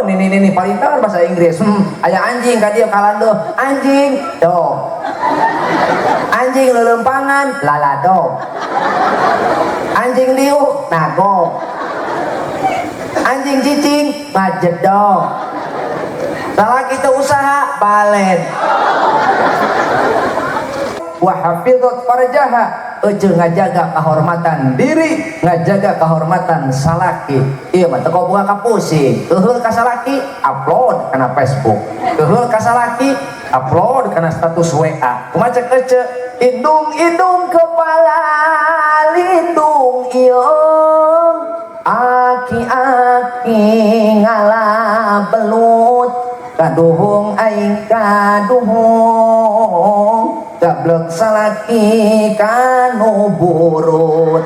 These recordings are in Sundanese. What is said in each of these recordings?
Oh, nini paling bahasa Inggris. Aya anjing ka dieu kalandeuh. Anjing dog. Anjing leuleumpangan laladog. Anjing diuk nagog. Anjing cicing ngajedog. Salaki teu usaha balen. Wa hafizat farjaha, euceung ngajaga kehormatan diri, ngajaga kehormatan salaki. Ieu mah teu boga kapusing. Keuheul ka salaki upload kana Facebook. Keuheul ka salaki upload kana status WA. Kumaha cek ece? Indung-indung kepala lindung ieu, aki-aki ngala belut, kaduhung aing kaduhung, gablek salaki kanu burut.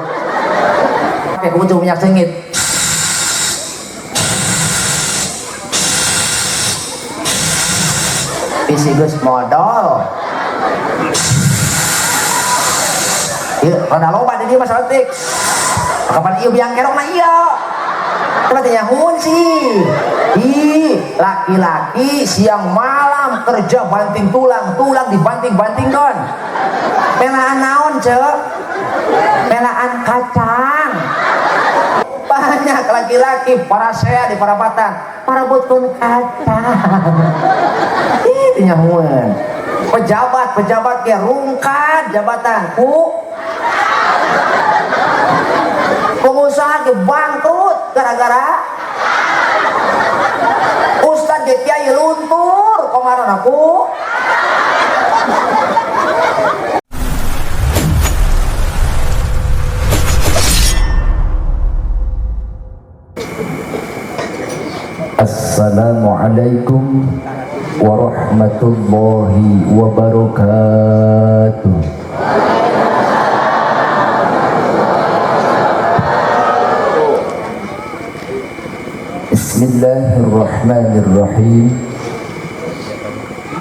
Pakai ujung minyak sengit. Bisi geus modal. Ieu rada loba di dieu mah saeutik. Kapan ieu biang kerok na ieu? Coba teh nyahun sih. Ih, laki-laki siang malam kerja banting tulang, tulang dibanting-banting don. Pelaan naon, Cek? Pelaan kacang. Banyak laki-laki para sea di parapatan, parabutkeun kacang. Ih, teh nyahueun. Pejabat-pejabat ge rungkad jabatan ku pengusaha ge bangkrut gara-gara ustad ge kiai luntur kemarin aku. Assalamualaikum warahmatullahi wabarakatuh. Bismillahirrahmanirrahim.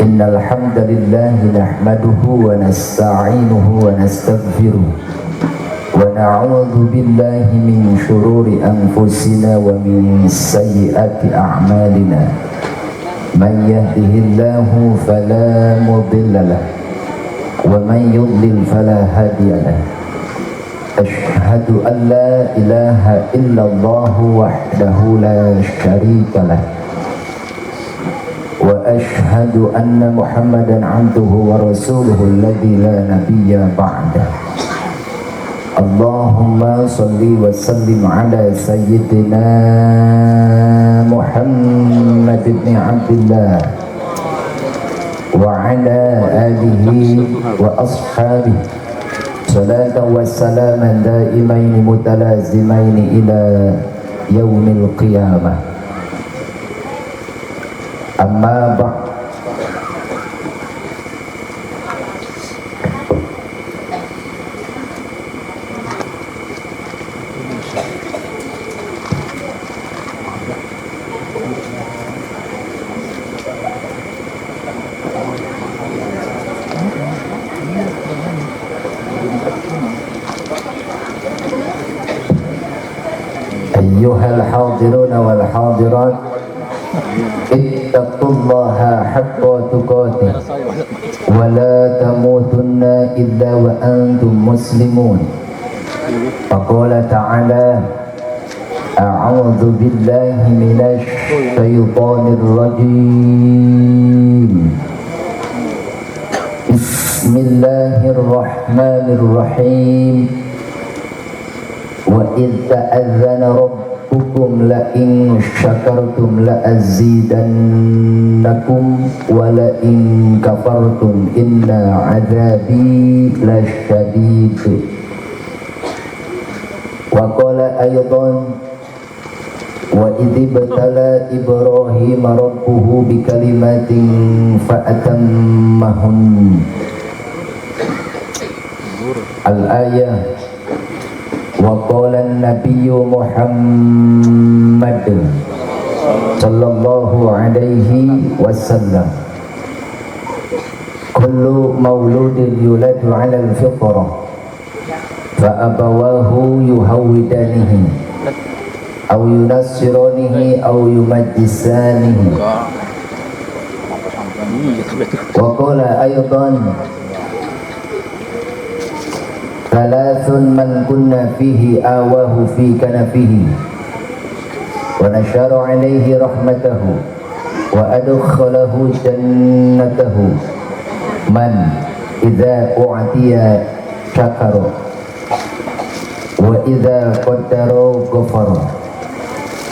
Innal hamdalillah nahmaduhu wa nasta'inuhu wa nastaghfiruh wa na'udzu billahi min shururi anfusina wa min sayyiati a'malina. Man yahdihillahu fala mudilla lahu wa man yudlil fala hadiya lahu. Ashhadu an la ilaha illallah wahdahu la syarika lah wa ashhadu anna Muhammadan abduhu wa rasuluhu alladzi la nabiyya ba'dah. Allahumma salli wa sallim ala sayyidina Muhammad ibn Abdillah wa ala alihi wa ashabihi salatan wa salaman daimaini mutalazimaini ila yaumil qiyamah. Amma ba'd. Ayyuhal hadiruna wal hadirat, ittaqullaha haqqa tuqatih wa la tamutunna illa wa antum muslimun. Faqala ta'ala, a'udzu billahi minasy syaithanir rajim. Bismillahirrahmanirrahim. Wa idz ta'adzana rabbukum la in syakartum la azidannakum wa la in kafartum inna adzabi lasyadid. Wa qala aydan wa idz ibtala Ibrahim rabbuhu bikalimatin fa atammahun. Al-ayah. Wa qala an-nabiyyu Muhammad sallallahu alaihi wasallam, kullu mauludin yuladu ala al-fitrah fa abawahu yuhawidanihi aw yunassiranihi aw yumajjisanihi. Wa qala aydan thalathun man kunna fihi awahu fi kanafihi wa nashara alaihi rahmatahu wa adkhalahu jannatahu man idza u'tiya syakara wa idza qaddara ghafara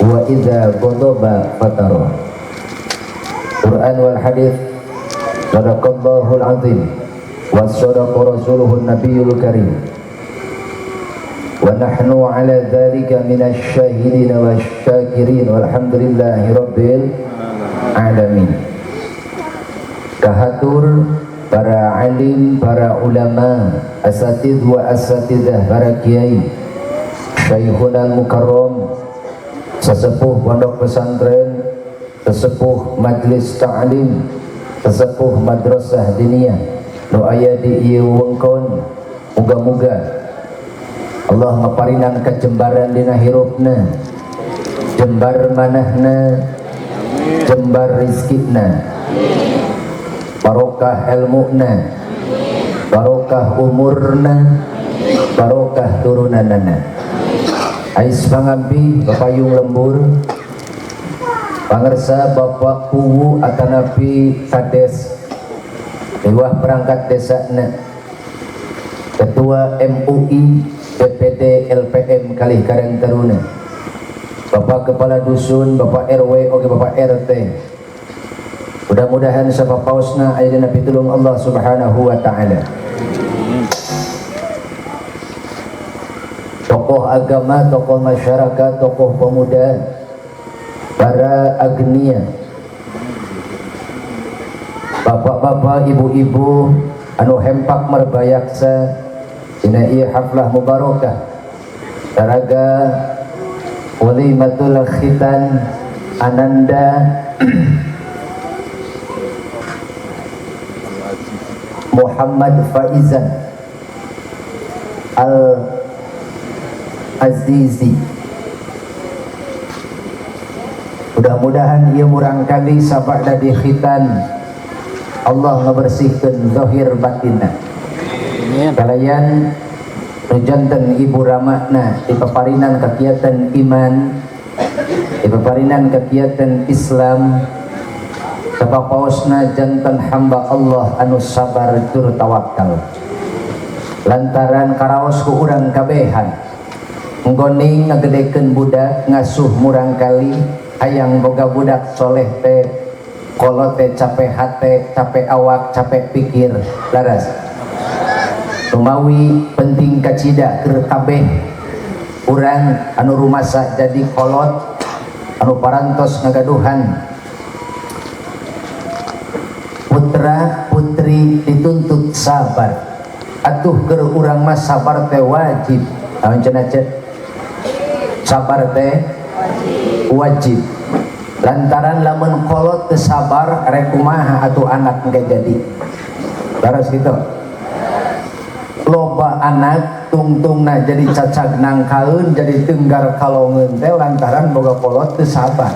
wa idza ghadaba fatara. Quran wal hadis. Sadaqallahul azim wa sadaqa rasuluhun nabiyul karim wa nahnu ala dzalika minasy syahidin wasy syakirin walhamdulillahi rabbil alamin. Kahatur para alim, para ulama, asatidz wa asatidzah, para kiai, syekhunal mukarram, sesepuh pondok pesantren, sesepuh majlis ta'lim, sesepuh madrasah diniyah nu aya di ieu wengkon, muga-muga Allah ngaparinan kajembaran dina hirupna, jembar manahna, jembar rizkina, barokah ilmuna, barokah umurna, barokah turunanana. Ais pangampi bapayung lembur pangersa Bapak Kuwu atanapi Kades Dewah perangkat desana, Ketua MUI DPD LPM Kalih Karang Taruna, Bapak Kepala Dusun, Bapak RW, oke Bapak RT. Mudah-mudahan sapapaosna aya dina pitulung Allah Subhanahu wa taala. Tokoh agama, tokoh masyarakat, tokoh pemuda, para agnia, bapak-bapak, ibu-ibu anu hempak merbayaksa dina ieu haflah mubarakah taraga walimatul khitan ananda Muhammad Faizan Al Azizi. Mudah-mudahan ieu murangkali sabada di khitan Allah ngabersihkeun zahir batinna. Kalayan janten ibu ramana di paparinan kegiatan iman, di paparinan kegiatan Islam, sapapaosna janten hamba Allah anu sabar tur tawakal. Lantaran karaos ku urang kabehan nggoning ngagedekeun budak, ngasuh murangkali hayang boga budak soleh teh kolot teh capek hate, capek awak, capek pikir. Laras lumawi penting kacida keur kabeh urang anu rumasa jadi kolot, anu parantos ngagaduhan putra putri dituntut sabar. Atuh keur urang mah sabar teh wajib. Naon cenah cek? Sabar teh wajib. Lantaran lamun kolot teu sabar rek kumaha atuh anak engke jadi. Laras kitu. Loba anak tungtungna jadi cacag nangkaeun, jadi tenggar kalongeun teh lantaran boga kolot teu sabar.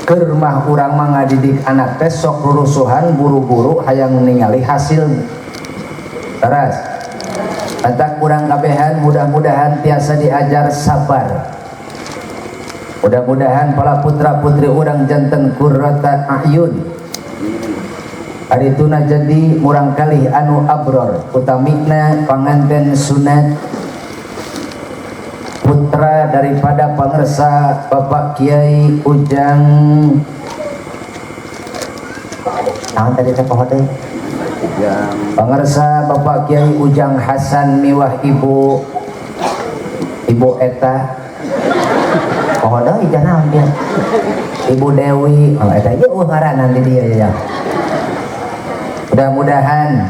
Keur mah urang mah ngadidik anak teh sok rurusuhan buru-buru hayang ningali hasil. Laras. Lantak urang kabehan mudah-mudahan tiasa diajar sabar. Mudah-mudahan para putra-putri urang janten qurrata a'yun. Arituna jadi murangkalih anu abror, utamina panganten sunat putra daripada pangersa Bapak Kiai Ujang. Naon tadi teh poho deui? Pangersa Bapak Kiai Ujang Hasan miwah Ibu Ibu Eta. Poho deui naon dia? Ibu Dewi. Oh eta ieu eueuh ngaranna di dieu ya. Mudah-mudahan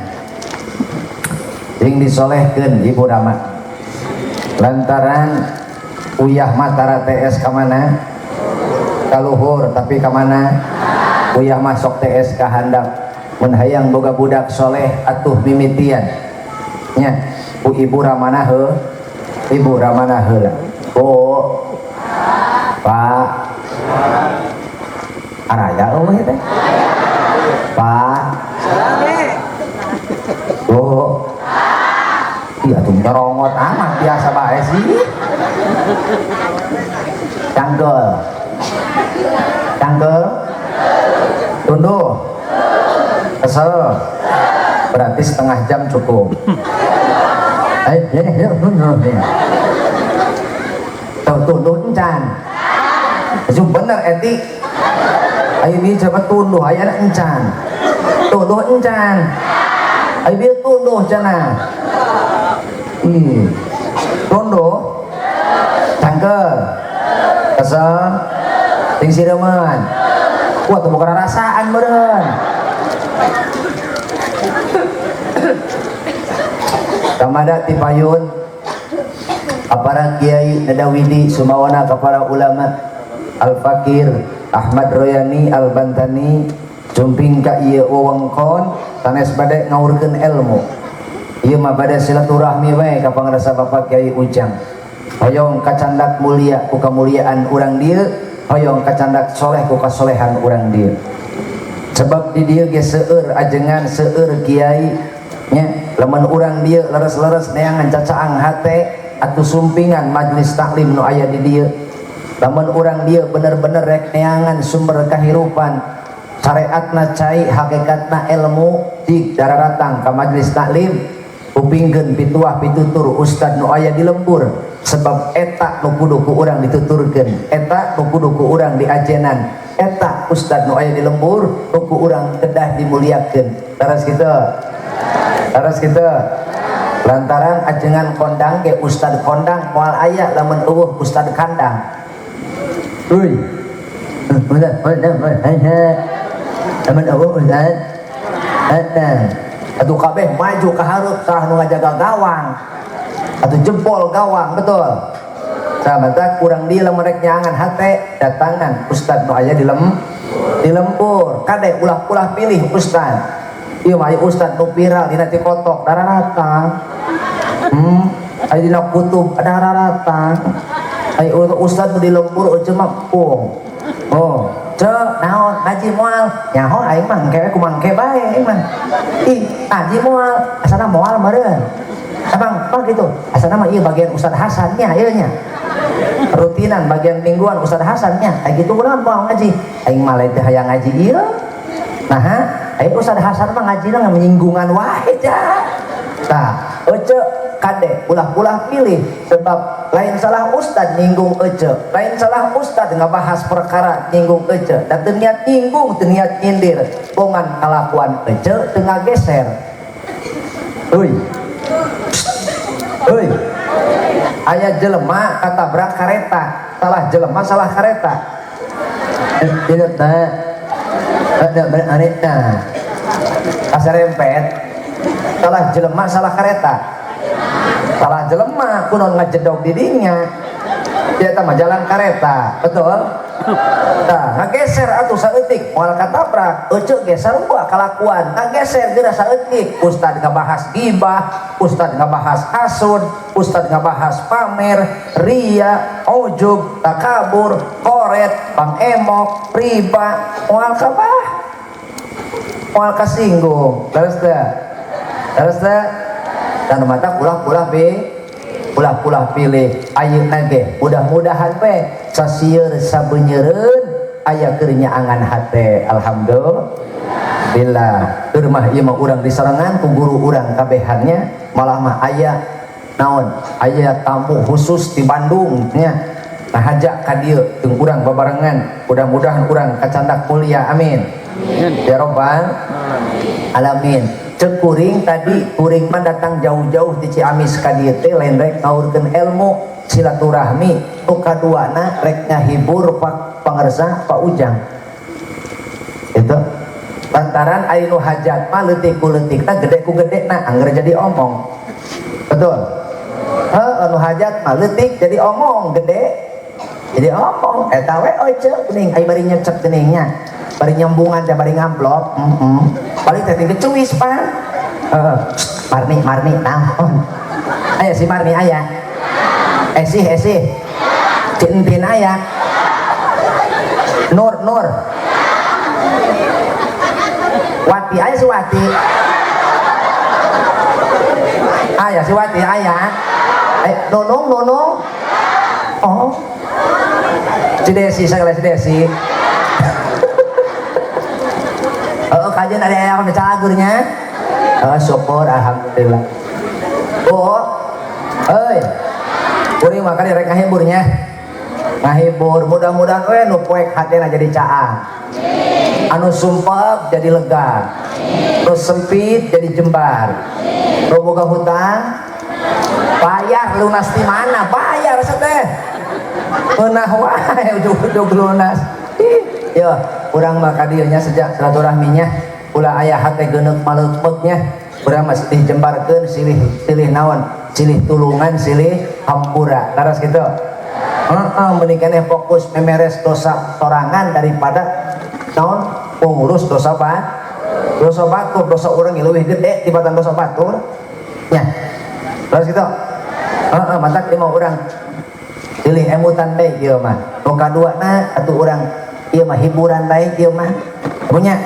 sing disolehkeun Ibu Rama. Lantaran uyah matara TS ka mana? Kaluhur tapi ka mana? Uyah masuk TS ka handap. Mun hayang boga budak soleh atuh mimitian. Nya, ku Ibu Ramana heuh. Ibu Ramana heula. Bu. Pak araya eueuh teh. Pak. Bu. Iya tuh nyerongot amat biasa bae sih. Cangkel. Cangkel. Tunduh. Kesel. Berarti setengah jam cukup. Ayo, ya, ya, ya. Tuh, tunduh encan. Itu bener etik. Ayo bieu coba tunduh, ayo encan. Tunduh encan. Ayo bieu tunduh cenah. Ih. Tunduh. Cangkel. Kesel. Ting sireman. Wah, tuh bukan rasaan meureun. Kamada ti payun para kiai Nadawidi sumawana ka para ulama Al-Fakir Ahmad Royani Al-Bantani jumping ka ieu wewengkon sanes bade ngaurkeun ilmu ieu mah bade silaturahmi we ka pangrasa Bapak Kiai Ujang hoyong kacandak mulia ku kamuliaan urang dieu hoyong kacandak soleh ku kasolehan urang dieu sebab di dieu ge seueur ajengan seueur kiai nya lamun urang dieu leres-leres neangan cacaang hate atuh sumpingan majelis taklim nu aya di dieu lamun urang dieu bener-bener rek neangan sumber kahirupan syariatna cai hakikatna ilmu di daratang ka majelis taklim kupingkeun pituah pitutur ustad nu aya di lembur sebab eta nu kudu ku urang dituturkeun eta nu kudu ku urang diajenan eta ustad nu aya di lembur nu ku urang kedah dimuliakeun leres kitu. Terus gitu lantaran ajengan kondang ke ustad kondang moal aya lamun eueuh ustad kandang. Euy. Lamun eueuh ustad. Eta. Atuh kabeh maju ka hareup salah nu ngajaga gawang. Atuh jebol gawang betul. Sahabat kurang di lamun rek nyangan hate datangan ustad nu aya di lembur. Kade ulah-ulah pilih ustad. Ieu mah ustad nu viral dina TikTok dararata. Aya dina kutub dararata. Aya ustad nu di lembur eueuh mah pung. Oh, ceu naon ngaji moal? Nyaho aing mah engke we kumangke bae aing mah. Ih, ngaji moal, asana moal meureun. Abang, apa gitu? Asana mah ieu bagian Ustad Hasan nya ieu nya. Rutinan bagian mingguan Ustad Hasan nya. Aya kitu kunaon moal ngaji? Aing mah lain teh hayang ngaji ieu. Nah, ayo Ustad Hasan mah ngajina menyinggungan wae ja. Tah, ece kade ulah-ulah pilih sebab lain salah ustad nyinggung ece, lain salah ustad ngabahas perkara nyinggung ece, dan teu niat nyinggung, teu niat nyindir, bongan kalakuan ece teu ngageser. Euy. Euy. Aya jelema katabrak kareta, salah jelema salah kareta. Tidak teh. Ada beraneta kaserempet salah jelema salah kereta salah jelema kunon ngajedog didinya dia mah jalan kereta betul tah ngageser atuh saeutik moal katabrak ece ge sarua kalakuan ngageser geura saeutik ustad ngabahas gibah ustad ngabahas hasud ustad ngabahas pamer ria ujub takabur koret pangemok riba moal kabah moal kasinggung terus teh dan mata ulah-ulah be ulah-ulah pilih ayeuna ge mudah-mudahan we sasieur sabeunyereun aya keur nyaangan hate alhamdulillah keur mah ieu mah urang disarengan ku guru urang kabehannya malah mah aya naon aya tamu khusus di Bandung nya nah hajak ka dieu jeung urang babarengan mudah-mudahan urang kacandak mulia amin ya robbal alamin. Cek kuring tadi kuring mah datang jauh-jauh di Ciamis ka dieu teh lain rek ngaurkeun ilmu silaturahmi nu kaduana rek ngahibur Pak Pangersa Pak Ujang itu lantaran aya nu hajat mah leutik ku leutikna gede ku gedena angger jadi omong betul heuh nu hajat mah leutik jadi omong gede jadi omong eta we ece geuning ai bari nyecek geuning nya bari nyambungan teh bari ngamplop paling teh tinggal cuis pan Marni Marni naon aya si Marni aya esih esih Cintin aya Nur Nur Wati aya si Wati aya si Wati aya Nunung Nunung oh si Desi segala si Desi oh kajian ada yang cagurnya oh syukur alhamdulillah oh oi kuring mah rek ngahiburnya ngahibur mudah-mudahan we nu poek hatena jadi caang anu sumpek jadi lega nu sempit jadi jembar nu boga hutang bayar lunas di mana bayar seteh meunah wae ujug-ujug lunas yo urang mah ka dieu nya sejak silaturahminya ulah aya hate geuneuk maleupeknya urang mah dijembarkeun silih silih naon silih tulungan silih hampura laras kitu heeh mending keneh fokus memeres dosa sorangan daripada naon pengurus dosa apa dosa batur dosa urang leuwih gede tibatan dosa batur nya laras kitu heeh matak ieu mah urang silih emutan bae ieu mah nu kaduana atuh urang ieu mah hiburan bae ieu mah punya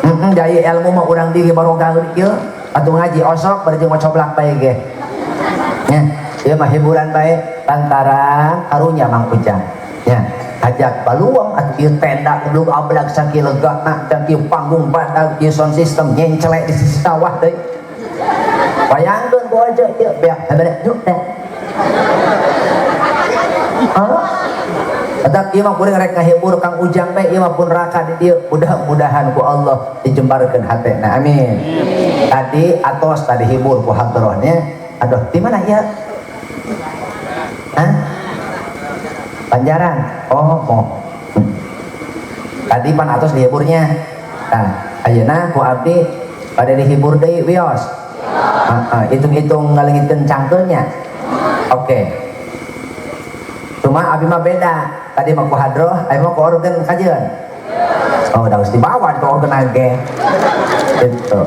heeh jaya ilmu mah urang diri barogaeun ieu atuh ngaji osok bari jeung ngocoblak bae ge nya ieu mah hiburan bae lantaran karunya Mang Ujang nya ajak baluang atuh ieu tenda belum ablag sakieu legana dan ieu panggung badag ieu sound system nyencelek di sisi sawah deui bayangkeun ku aja ieu beak habere yuk teh Atak ieu mah kuring rek ngahibur Kang Ujang teh ieu mah pun raka di dieu mudah-mudahan ku Allah dijembarkeun hatena amin. Tadi atos tadi hibur ku hadrohnya aduh di mana ieu? Hah? Banjaran. Oh, oh. Tadi pan atos dihiburnya. Nah, ayeuna ku abdi pada dihibur deui wios. Heeh, hitung-hitung ngalengitkeun cangkeulnya. Oke. Cuma abi mah beda. Tadi mah ku hadroh, ayeuna mah ku organ kajeun. Oh, udah harus dibawa ke organ age. Gitu.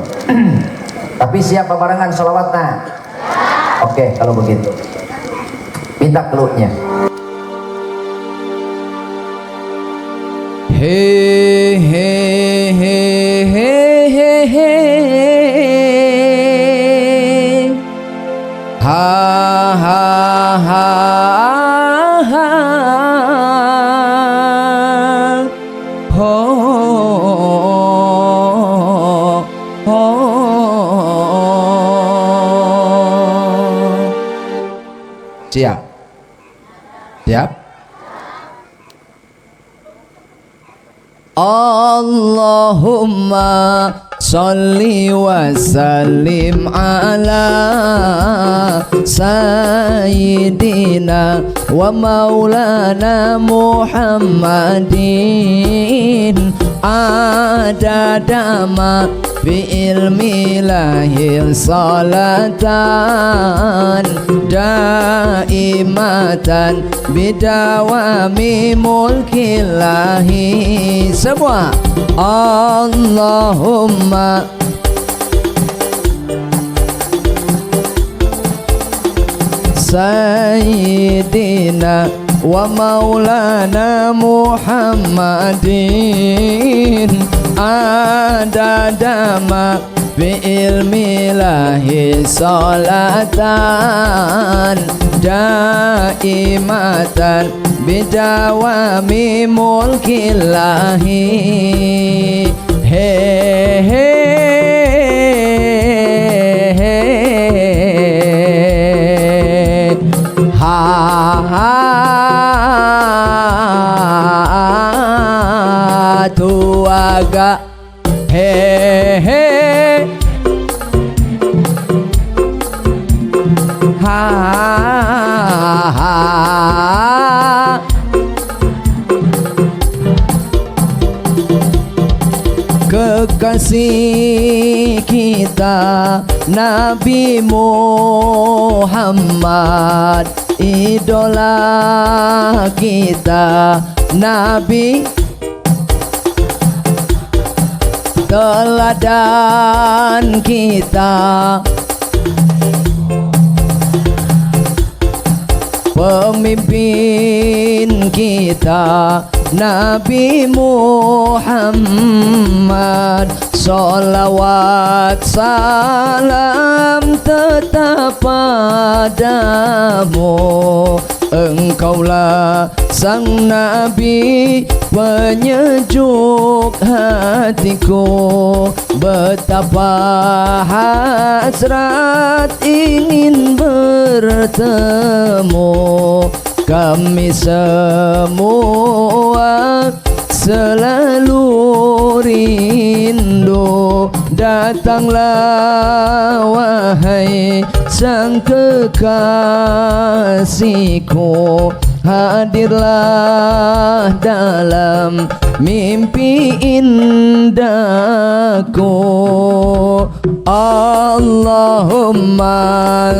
Tapi siapa barengan sholawatna? Oke, kalau begitu. Minta cluenya. He he he he he he ha ha ha ha ho ho. Siap. Siap. Allahumma sholli wa sallim ala sayyidina wa maulana Muhammadin adada ma fi ilmi lahi salatan daimatan bidawami mulkillahi. Semua Allahumma sayyidina wa maulana Muhammadin adada ma bi ilmi lahi salatan daimatan bidawami mulkillahi. He he he ha ha tuaga he he ha ha. Kekasih kita Nabi Muhammad, idola kita Nabi, teladan kita, pemimpin kita Nabi Muhammad. Sholawat salam tetap padamu, engkaulah sang Nabi penyejuk hatiku. Betapa hasrat ingin bertemu, kami semua selalu rindu. Datanglah wahai sang kekasihku, hadirlah dalam mimpi indahku. Allahumma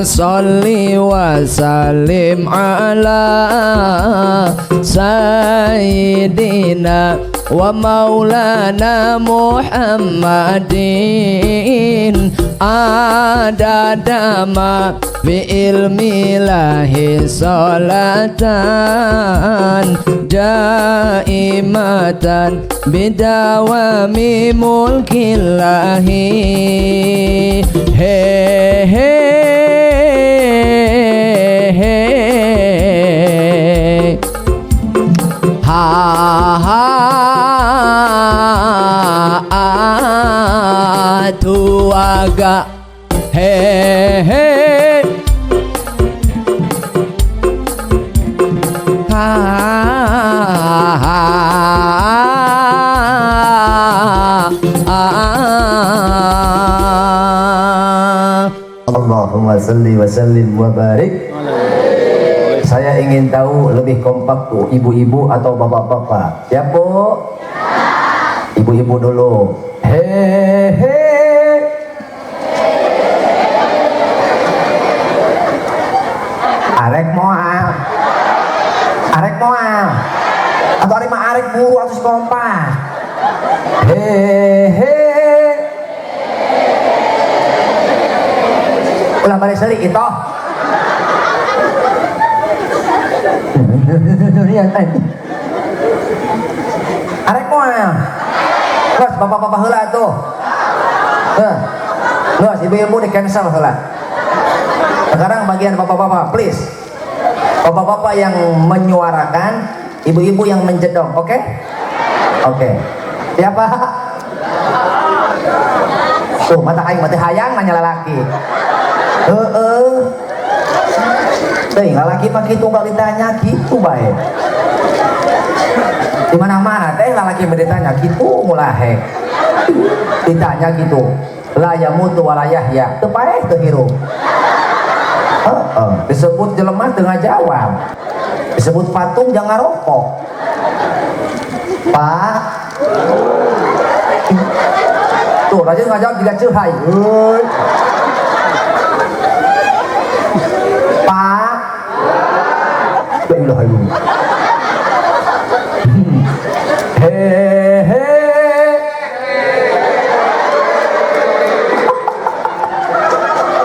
salli wa sallim ala sayyidina wa maulana Muhammadin adada ma fi ilmi lahi salatan daimatan bidawami mulkillahi. He he he ha ha tu agak he he ha ha Allahumma salli wa sallim wa barik. Saya ingin tahu lebih kompak tuh ibu-ibu atau bapak-bapak. Siap bu? Ibu-ibu dulu. Hehe. Arek moal. Arek moal. Atau arek mah arek buru atau kompak. Hehe. Ulah balik selik itu. Arek moal. Terus bapak-bapak heula tuh. Heh. Terus ibu-ibu di cancel heula. Sekarang bagian bapak-bapak, please. Bapak-bapak yang menyuarakan, ibu-ibu yang menjedong, oke? Okay? Oke. Okay. Siapa? Tuh, mata aing mati hayang nanya lalaki. Heeh. Teuing lalaki mah kitu enggak ditanya kitu bae. Di mana-mana teh lalaki mah ditanya kitu mulahe. Ditanya gitu. La yamutu wa la yahya. Teu paeh teu hirup. Heeh, disebut jelema teu ngajawab. Disebut patung jangan rokok. Pak. Tuh, rajin ngajawab juga curhai. Pak. La ilaha illallah. Hehe.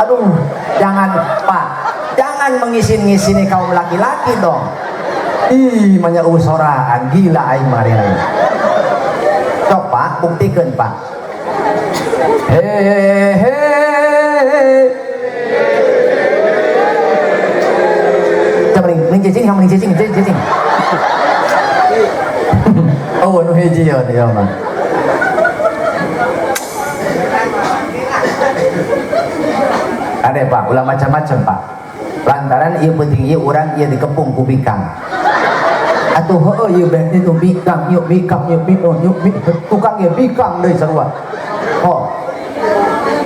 Aduh, jangan Pak, jangan mengisin-ngisini kaum laki-laki dong. Ih, banyak usoraan, gila aing mari. Sok Pak, buktikan Pak. Hehe. Mending cicing, mending cicing, cicing. Oh, nu hiji ya dia mah. Ada Pak, ulah macam-macam Pak. Lantaran ieu penting ieu urang ieu dikepung ku bikang. Atuh heueuh ieu beh itu bikang, ieu bikang, ieu bikang, ieu bikang, tukang ieu bikang deui sarua. Oh.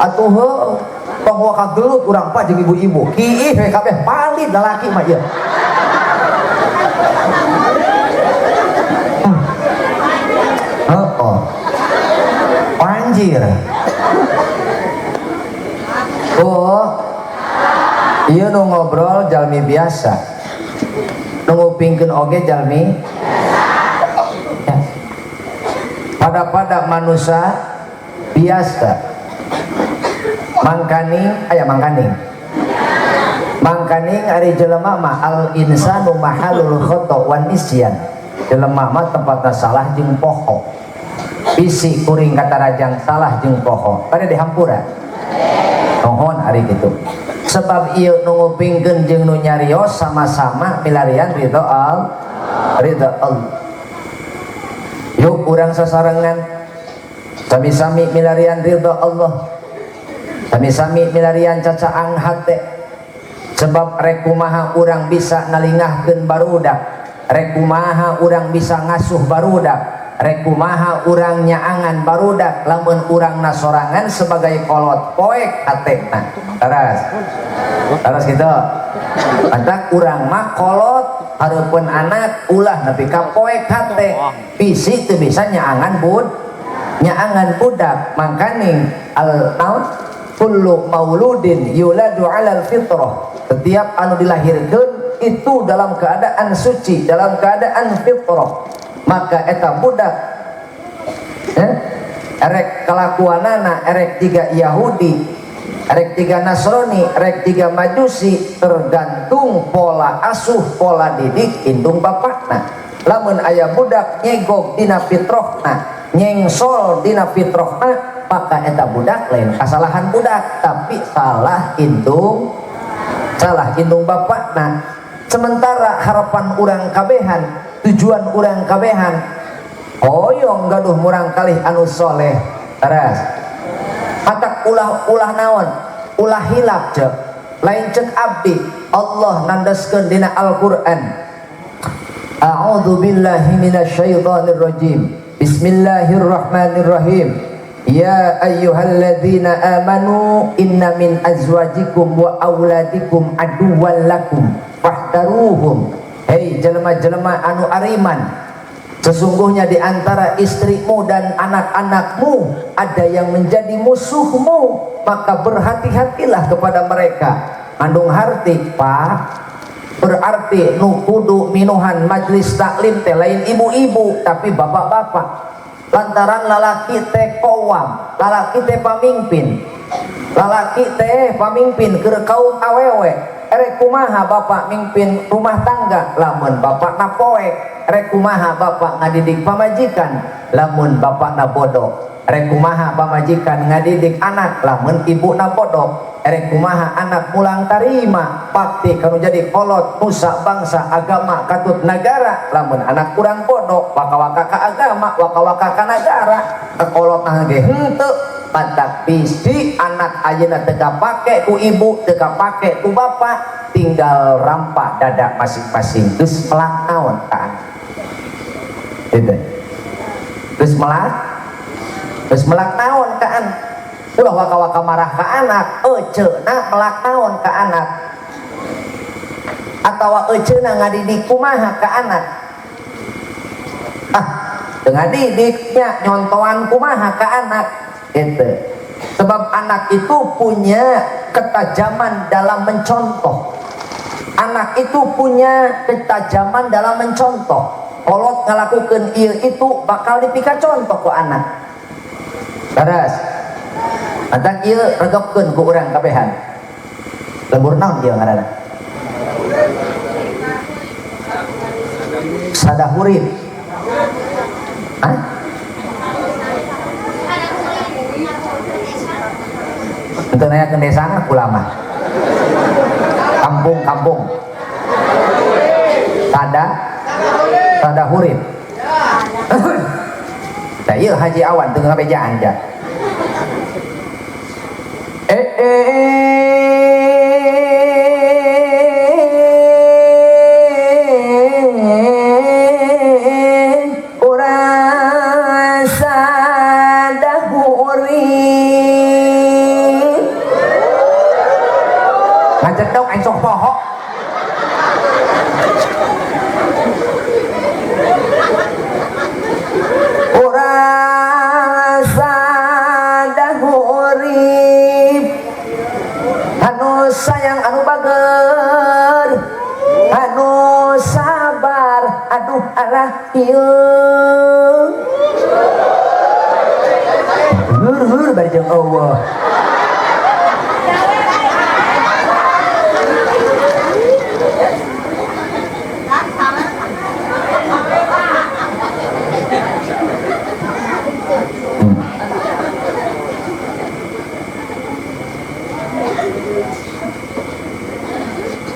Atuh heueuh tong waka gelut urang Pak jeung ibu-ibu. Kiih we kabeh palid lalaki mah ieu. Oh, anjir. Oh, iya nu ngobrol jalmi biasa, nu ngupingkeun oge jalmi. Ya. Pada-pada manusia biasa. Mangkaning, aya mangkaning. Mangkaning ari jelema mah al insanu mahalul khata wan nisyan. Jelema mah tempatna salah jeung poho. Bisi kuring katarajang salah jeung poho. Pada dihampura. Nuhun ari kitu. Sebab ieu nu ngupingkeun jeung nu nyarios sama-sama milarian ridho Allah. Ridho Allah. Yuk urang sasarengan sami-sami milarian ridho Allah. Sami-sami milarian cacaang hate. Sebab rek kumaha urang bisa nalingahkeun barudak, rek kumaha urang bisa ngasuh barudak, rek kumaha urang nyaangan barudak, lamun urang nasorangan sebagai kolot poek hatena. Teras. Teras gitu. Matak urang mah kolot hareupeun anak ulah nepi ka poek hate. Bisi teu bisa nyaangan nyaangan budak. Mangkaning al naon kullu mauludin yuladu alal fitrah. Setiap anu dilahirkeun itu dalam keadaan suci, dalam keadaan fitrah. Maka eta budak erek kelakuanana erek tiga Yahudi, erek tiga Nasrani, erek tiga Majusi, tergantung pola asuh, pola didik indung bapakna. Lamun aya budak nyegog dina fitrahna, nyengsol dina fitrahna, maka eta budak lain kesalahan budak, tapi salah indung bapakna. Sementara harapan urang kabehan, tujuan urang kabehan, hoyong gaduh murang kalih anu soleh. Teras matak ulah-ulah naon, ulah hilap cek, lain cek abdi. Allah nandaskeun dina Al-Qur'an. A'udzu billahi minasyaitonir rajim. Bismillahirrahmanirrahim. Ya ayyuhalladzina amanu inna min azwajikum wa auladikum aduwwan lakum fahdaruhum. Hei jelema-jelema anu ariman, sesungguhnya di antara istrimu dan anak-anakmu ada yang menjadi musuhmu, maka berhati-hatilah kepada mereka. Mandung harti Pak, berarti nu kudu minuhan majlis taklim teh lain ibu-ibu tapi bapak-bapak. Lantaran lalaki teh kowam, lalaki teh pamimpin, lalaki teh pamimpin keur kaum awewe. Erek kumaha bapak mimpin rumah tangga lamun bapak na poek, erek kumaha bapak ngadidik pamajikan lamun bapak na bodoh, erek kumaha pamajikan ngadidik anak lamun ibu na bodoh, erek kumaha anak mulang tarima bakti kanu jadi kolot nusa bangsa agama katut nagara lamun anak kurang bodoh waka-waka ka agama waka-waka ka nagara kekolot nah ge henteu. Pantak bisi anak ayeuna teu kapake ku ibu teu kapake ku bapak, tinggal rampak dada masing-masing. Geus melak naon ka anak gitu, geus melak naon ka anak. Ulah waka-waka marah ka anak, eceuna melak naon ka anak, atawa eceuna ngadidik kumaha ka anak. Ah, teu ngadidiknya nyontoan kumaha ka anak gitu. Sebab anak itu punya ketajaman dalam mencontoh. Anak itu punya ketajaman dalam mencontoh. Kolot ngalakukeun ieu itu bakal dipika contoh ku anak. Teras matak ieu regepkeun ku urang kabehan. Lembur naon ieu ngaranna? Sadahurip. Hah? Henteu nanya ke desa ulama. Kampung-kampung. Sadahurip. Tah ieu Haji Awan teu ngabejaan ja. Urang sadahurip. Ngajedog aing sok poho. Urang sadahurip anu sayang anu bager anu sabar aduh alah ieu hur-hur bari jeung eueuh.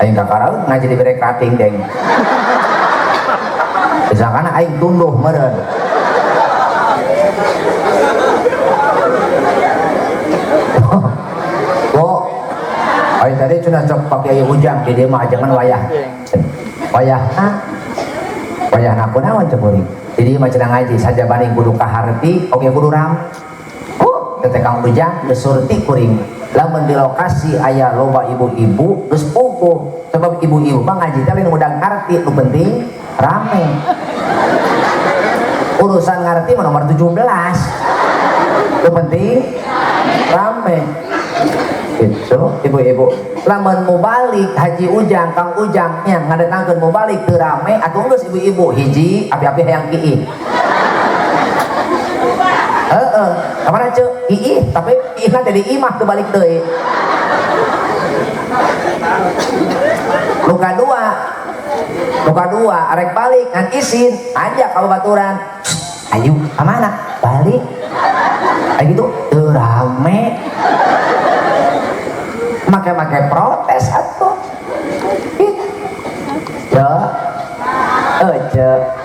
Aing kakaraeun ngaji dibere krating deng. Disangkana aing tunduh meureun. Oh, aing tadi cenah cok Pak Kiai Ujang di dieu mah ajengan wayah. Wayahna wayahna kunaon cek kuring. Di dieu mah cenah ngaji sajabaning kudu kaharti oge kudu rame. Teh Kang Ujang geus surti kuring. Lamun di lokasi aya loba ibu-ibu geus puguh. Sebab ibu-ibu mah ngaji teh lain udah ngarti, nu penting rame. Urusan ngarti mah nomor 17. Nu penting rame. Gitu ibu-ibu. Lamun mubalik Haji Ujang, Kang Ujang nya ngadatangkeun mubalik teu rame atuh geus ibu-ibu hiji api-api hayang kiih. Heeh, kamana ceu? Iih, tapi iihna teh di imah teu balik deui. Luka dua, arek balik ngan isin, ajak ka babaturan. Ayo, ka mana? Balik. Kayak gitu, teu rame. Make-make protes atuh. Ih. Ya. Ceu.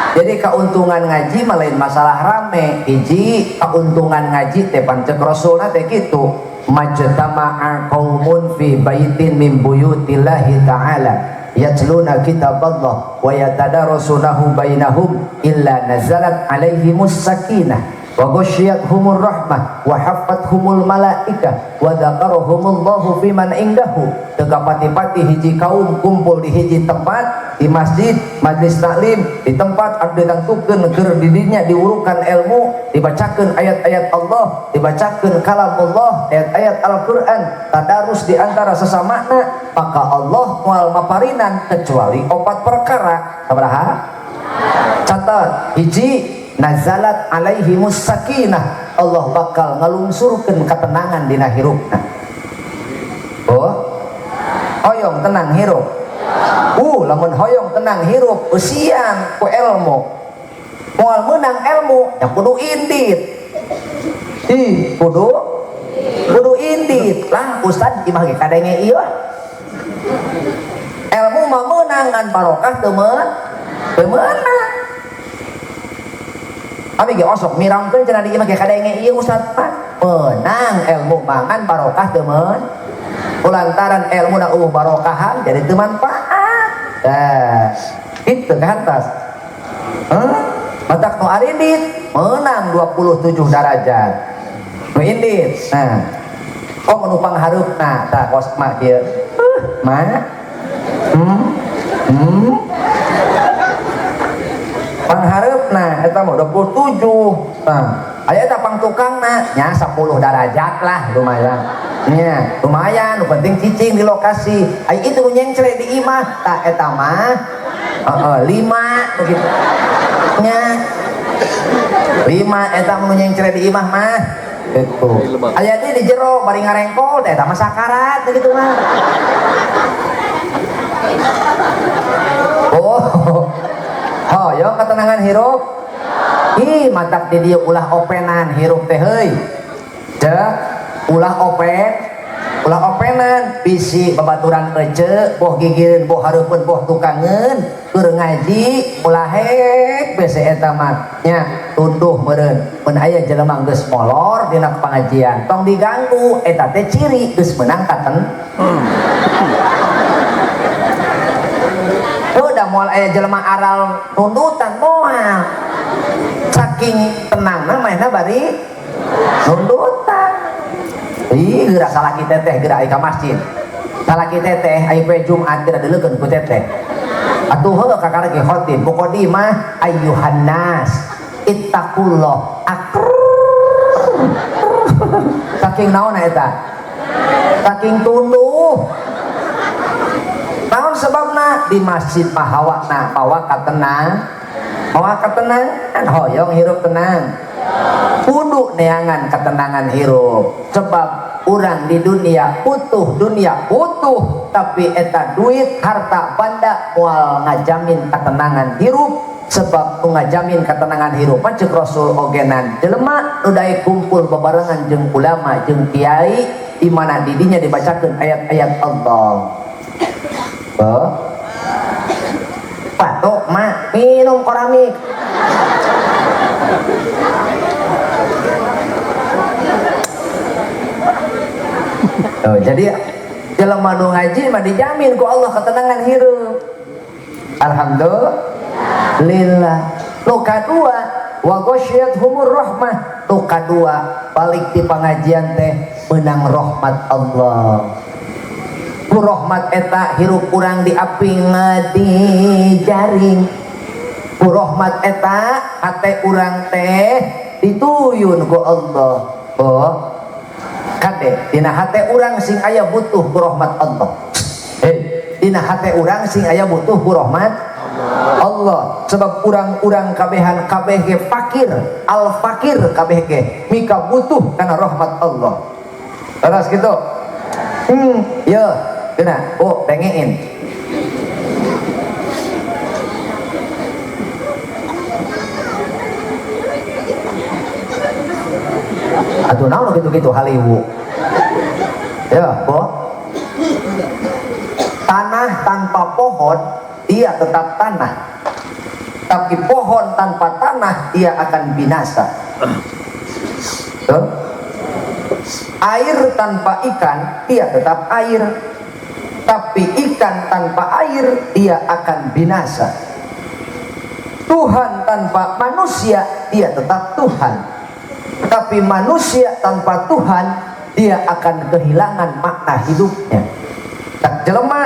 Jadi keuntungan ngaji mah lain masalah rame. Hiji keuntungan ngaji teh pan ceuk Rasulna teh kitu. Majtama'a qaumun fi baitin min buyutillahi ta'ala yatluna kitaballah wa yatadarasunahu bainahum illa nazalat alaihimus sakinah wa ghasyiyatuhumur rahmah wa haffathumul malaikah wa dzakarahumullahu fiman indahu. Teu kapati-pati hiji kaum kumpul di hiji tempat, di masjid, majlis taklim, di tempat anu ditangtukeun keur di dinya diurukan ilmu, dibacakeun ayat-ayat Allah, dibacakeun kalam Allah, ayat-ayat Al-Qur'an, tadarus di antara sesamana, maka Allah moal maparinan kecuali opat perkara. Sabaraha? Catat, hiji nazalat alaihimus sakinah, Allah bakal ngalungsurkeun ketenangan dina hirupna. Oh, hoyong tenang hirup. Lamun hoyong tenang hirup usian ku ilmu. Moal meunang ilmu, ya kudu indit. Ih, kudu indit. Lah ustad imah ge kadenge ieu. Ilmu mah meunang ngan barokah teu meunang. Abi ge osok mirangkeun cenah di imah ge kadenge ieu ustad mah. Meunang ilmu mah ngan barokah teu meunang. Lantaran ilmu na eueuh barokahan jadi teu manfaat. Tah, kitu ka atas. Matak nu arindit meunang 27 darajat. Nu indit. Nah, kok nu panghareupna tah kos mah kieu. Ma. Panghareupna eta mah 27. Nah, aya eta pangtukangna nya 10 darajat lah lumayan. Nya, lumayan, nu penting cicing di lokasi. Ai itu nu nyengcle di imah, tah eta mah 5 begitu. Nya. 5 eta nu nyengcle di imah mah. Gitu. Aya teh di jero bari ngarengkol teh eta mah sakarat gitu mah. Oh. Hoyong ketenangan hirup. Ih, matak di dieu ulah openan hirup teh heuy. Cek ulah open, ulah openan bisi babaturan ece boh gigireun boh hareupeun boh tukangeun keur ngaji ulah hek bese eta mah nya tunduh meureun mun aya jelema geus molor dina pangajian tong diganggu eta teh ciri geus meunang katen. Udah moal aya jelema aral nundutan moal saking tenangna mainna bari nundutan. Ih, geura salaki teteh geura aya ka masjid. Salaki teteh aya poe Jumat geura dileukeun ku teteh. Atuh heuh kakara ge khotib muqaddimah ayyuhan nas ittaqullah akr. Saking naon eta? Saking tunduh. Naon sebabna di masjid mah hawana mawa katenang. Mawa katenangan hoyong hirup tenang. Kudu neangan ketenangan hirup. Sebab urang di dunia utuh, dunia utuh, tapi eta duit, harta, banda moal ngajamin ketenangan hirup. Sebab nu ngajamin ketenangan hirup mah ceuk Rasul ogenan jelema nu daek kumpul bebarengan jeung ulama jeung kiai di mana di dinya dibacakeun ayat-ayat Allah. Oh. Batuk mah minum koramik. Oh, jadi jelema nu ngaji mah dijamin ku Allah ketenangan hirup. Alhamdulillah. Nu kadua wa ghasyiyat humur rahmah. Nu kadua balik di pengajian teh menang rahmat Allah. Ku rahmat eta hirup urang diaping di jaring. Ku rahmat eta hate urang teh dituyun ku Allah. Oh, kade dina hate urang sing aya butuh ku rahmat Allah. Dina hate urang sing aya butuh ku rahmat Allah. Sebab urang-urang kabehan kabeh ge fakir, al fakir kabeh ge mika butuh kana rahmat Allah. Terus gitu. Yo, kena, oh, dengein. Atuh naon gitu-gitu haliwu. Ya, bo. Tanah tanpa pohon dia tetap tanah. Tapi pohon tanpa tanah dia akan binasa. Tuh. Air tanpa ikan dia tetap air. Tapi ikan tanpa air dia akan binasa. Tuhan tanpa manusia dia tetap Tuhan. Tapi manusia tanpa Tuhan dia akan kehilangan makna hidupnya. Tak jelema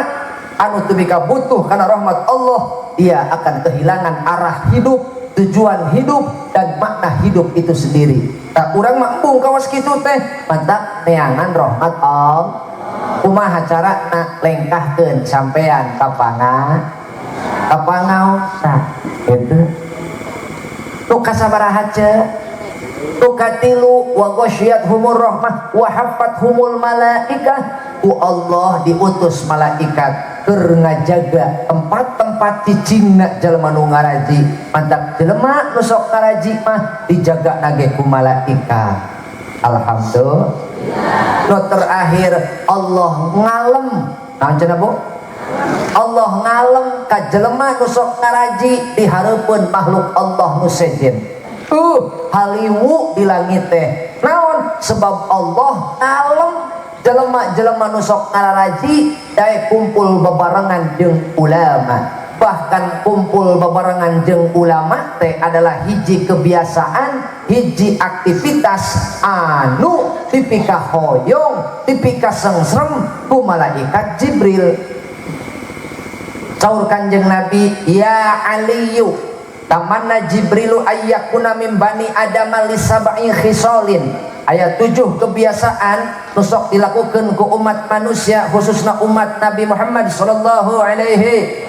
anu teu mika butuh karena rahmat Allah, dia akan kehilangan arah hidup, tujuan hidup, dan makna hidup itu sendiri. Tak urang mah embung kawas kitu teh, mantap neangan rahmat Allah. Kumaha carana lengkahkeun sampean ka pangaosa gitu. Nu kasabaraha ce? Nu katilu wa ghasyiyat humur rahmah wa haffat humul malaikah. Ku Allah diutus malaikat keur ngajaga tempat-tempat cicingna jelema nu ngaraji. Mantap jelema nu sok ngaraji mah dijaga nage ku malaikat. Alhamdulillah. Nu terakhir Allah ngalem. Naon cenah Bu? Allah ngalem ka jelema nu sok ngaraji di hareupeun makhluk Allah nu sejen. Haliwu di langit teh. Naon? Sebab Allah ngalem jelema-jelema nu sok ngaraji daek kumpul bebarengan jeung ulama. Bahkan kumpul bebarengan jeung ulama teh adalah hiji kebiasaan, hiji aktivitas anu dipika hoyong, dipika sengsrem ku malaikat Jibril. Saur Kanjeng Nabi, ya Aliyu, tamanna Jibrilu ayyakuna min bani Adam li sab'i khisalin. Ayat 7 kebiasaan nusok dilakukan ke umat manusia, khususnya umat Nabi Muhammad sallallahu alaihi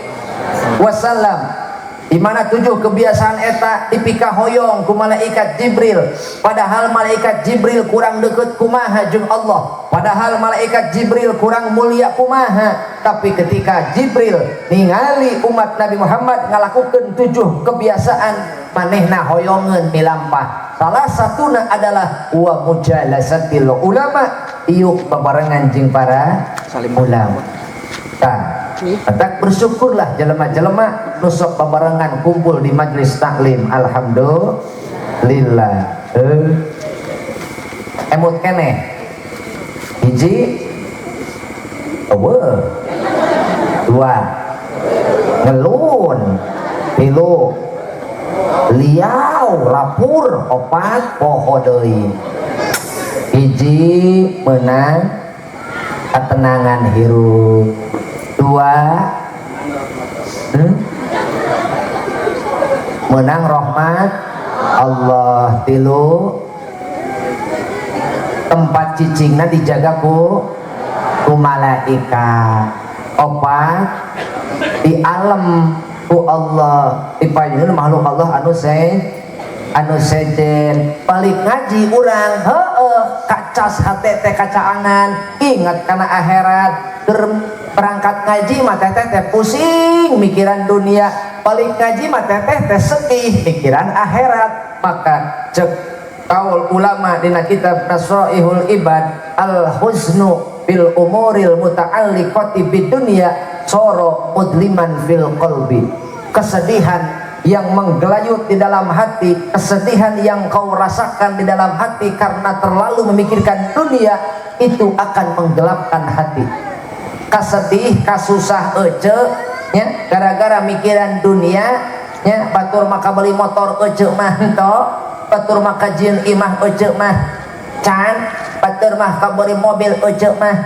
wasallam. Di mana 7 kebiasaan eta dipika hoyong ku malaikat Jibril. Padahal malaikat Jibril kurang deket kumaha jeung Allah. Padahal malaikat Jibril kurang mulia kumaha. Tapi ketika Jibril ningali umat Nabi Muhammad ngalakukeun 7 kebiasaan, manehna hoyongeun milampah. Salah satuna adalah wa mujalasatil ulama, iuk babarengan jeung para ulama. Tah, tak bersyukurlah jelema-jelema nu sok babarengan kumpul di majelis taklim. Alhamdulillah. Emut keneh. Hiji, eueuh. Dua, ngelun. Tilu, liau, lapur. Opat, poho deui. Hiji, menang ketenangan hirup. Dua, menang rahmat Allah. Tilu, tempat cicingna dijaga ku malaikat. Opat, di alam ku Allah, dipayunkeun makhluk Allah anu anu sejen. Balik ngaji urang heueuh kacas hate teh kacaangan, ingat kana akhirat. Keur berangkat ngaji mah teteh teh pusing mikiran dunia, balik ngaji mah teteh teh sedih mikiran akhirat. Maka cek Kaul ulama dina kitab Nasaihul Ibad, al huznu bil umuril muta'alliqati bid dunya soro mudliman fil qalbi. Kesedihan yang menggelayut di dalam hati, kesedihan yang kau rasakan di dalam hati karena terlalu memikirkan dunia, itu akan menggelapkan hati. Kasedih, kasusah ece, ya, gara-gara mikiran dunia, ya, batur maka beli motor ece mah ento, batur maka jieun imah ece mah can, batur mah kabeli mobil ece mah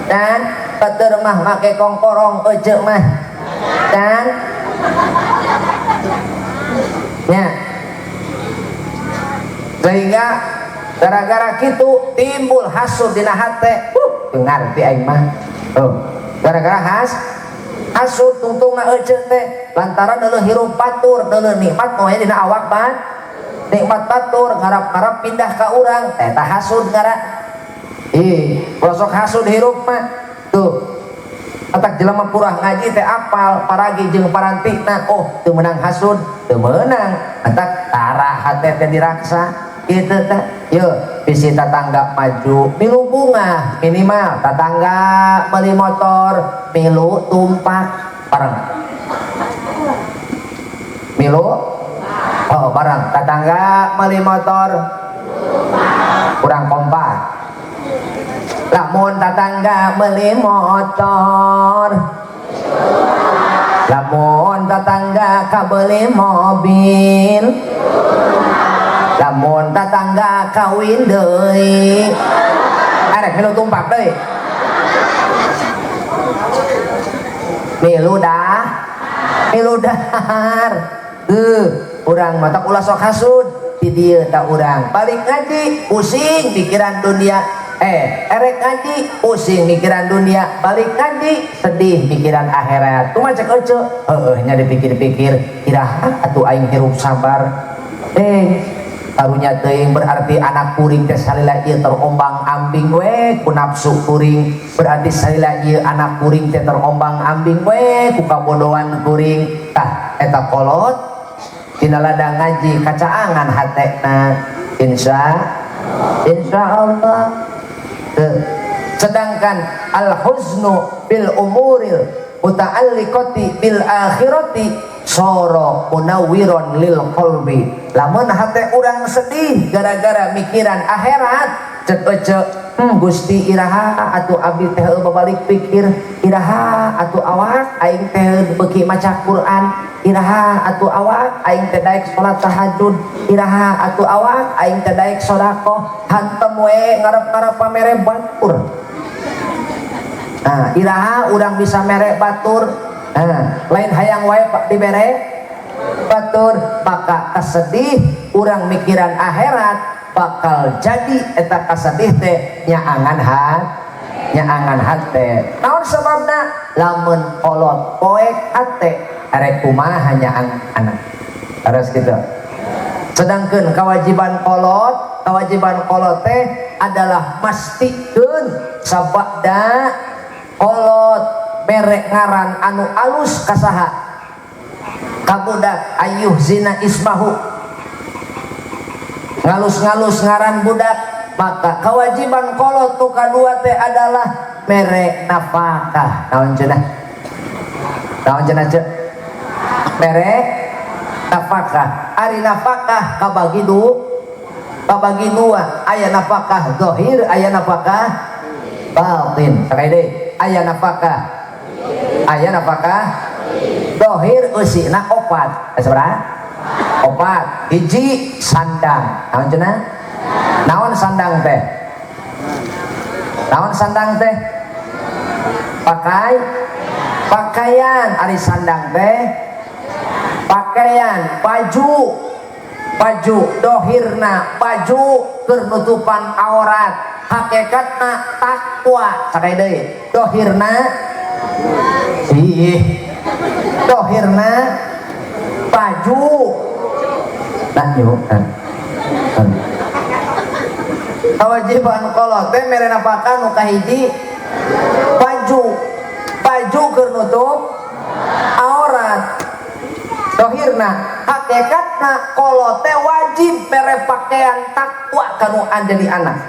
dan batur mah make kongkorong ece mah dan ya, sehingga gara-gara gitu timbul hasud dina hate. Teu ngarti aing mah. Oh, gara-gara hasud tungtungna ece teh lantaran deuleuh hirup batur, deuleuh nikmat moe dina awak ban nikmat batur, ngarap-ngarap pindah ka urang eta hasud ngara. Ih, rosok hasud hirup mah tuh. Atak jelema purah ngaji teh apal paragi jeung parantikna, oh teu meunang hasud, teu meunang. Atak tara hate teh diraksa kitu teh. Yeuh, bisi tatangga maju milu bungah, minimal tatangga beli motor milu tumpak bareng. Milu oh bareng, tatangga beli motor kurang kompak. Lamun tatangga beli motor, lamun tatangga kabeli mobil, lamun tatangga kawin deui, arek milu tumpak deui, milu dah, milu dahar. Urang mah tak ulah sok hasud di dieu tak urang balik ngaji pusing pikiran dunia. Erek ngaji pusing mikiran dunia, balik ngaji sedih mikiran akhirat. Kumaha cek ece? Heueuh nya dipikir-pikir, iraha atuh aing hirup sabar. Karunya teuing berarti anak kuring teh salila ieu terombang-ambing we ku nafsu kuring. Berarti salila ieu anak kuring teh terombang-ambing we ku kabodohan kuring. Tah eta kolot dina ladang ngaji kacaangan hatena. Insya Allah. Sedangkan al-huznu bil umuril muta'alliqati bil akhirati soro munawwiron lil qalbi. Lamun hate urang sedih gara-gara mikiran akhirat, cek ece, Gusti iraha atuh abdi teh babalik pikir, iraha atuh awak aing teh beuki maca Quran, iraha atuh awak aing teh daek salat tahajud, iraha atuh awak aing teh daek sedekah, hantem we ngarep-ngarep pamere batur. Nah, iraha urang bisa mere batur. Nah, lain hayang wae pak dibere batur, maka kasedih urang mikiran akhirat bakal jadi eta kasedih teh nyaangan hat, nyaangan hate. Naon sababna? Lamun kolot poek hate arek kumaha nyaang anak. Harus gitu. Sedangkan kewajiban kolot teh adalah mastikeun sabada kolot merek ngaran anu alus kasaha ka budak ayuh zina ismahu, ngalus-ngalus ngaran budak. Maka kewajiban kolot nu kadua teh adalah merek nafkah. Naon cenah? Naon cenah cek? Merek nafkah. Ari nafkah kabagi kabagi dua, aya nafkah zahir, aya nafkah batin. Sakali deui, aya nafkah, aya nafkah zahir eusina opat. Sabaraha? Opat. Hiji sandang. Naon cenah? Naon sandang teh? Naon sandang teh? Pakai pakaian. Ari sandang teh pakaian, baju, baju dohirna baju keur nutupan aurat, hakikatna takwa. Sakali deui, dohirna ih, dohirna baju. Nah, yuk, nah. Kewajiban kolot teh mere nafkah nu kahiji baju, baju keur nutup aurat dohirna, Hakikatna kolot teh wajib mere pakaian takwa kanu jadi anak.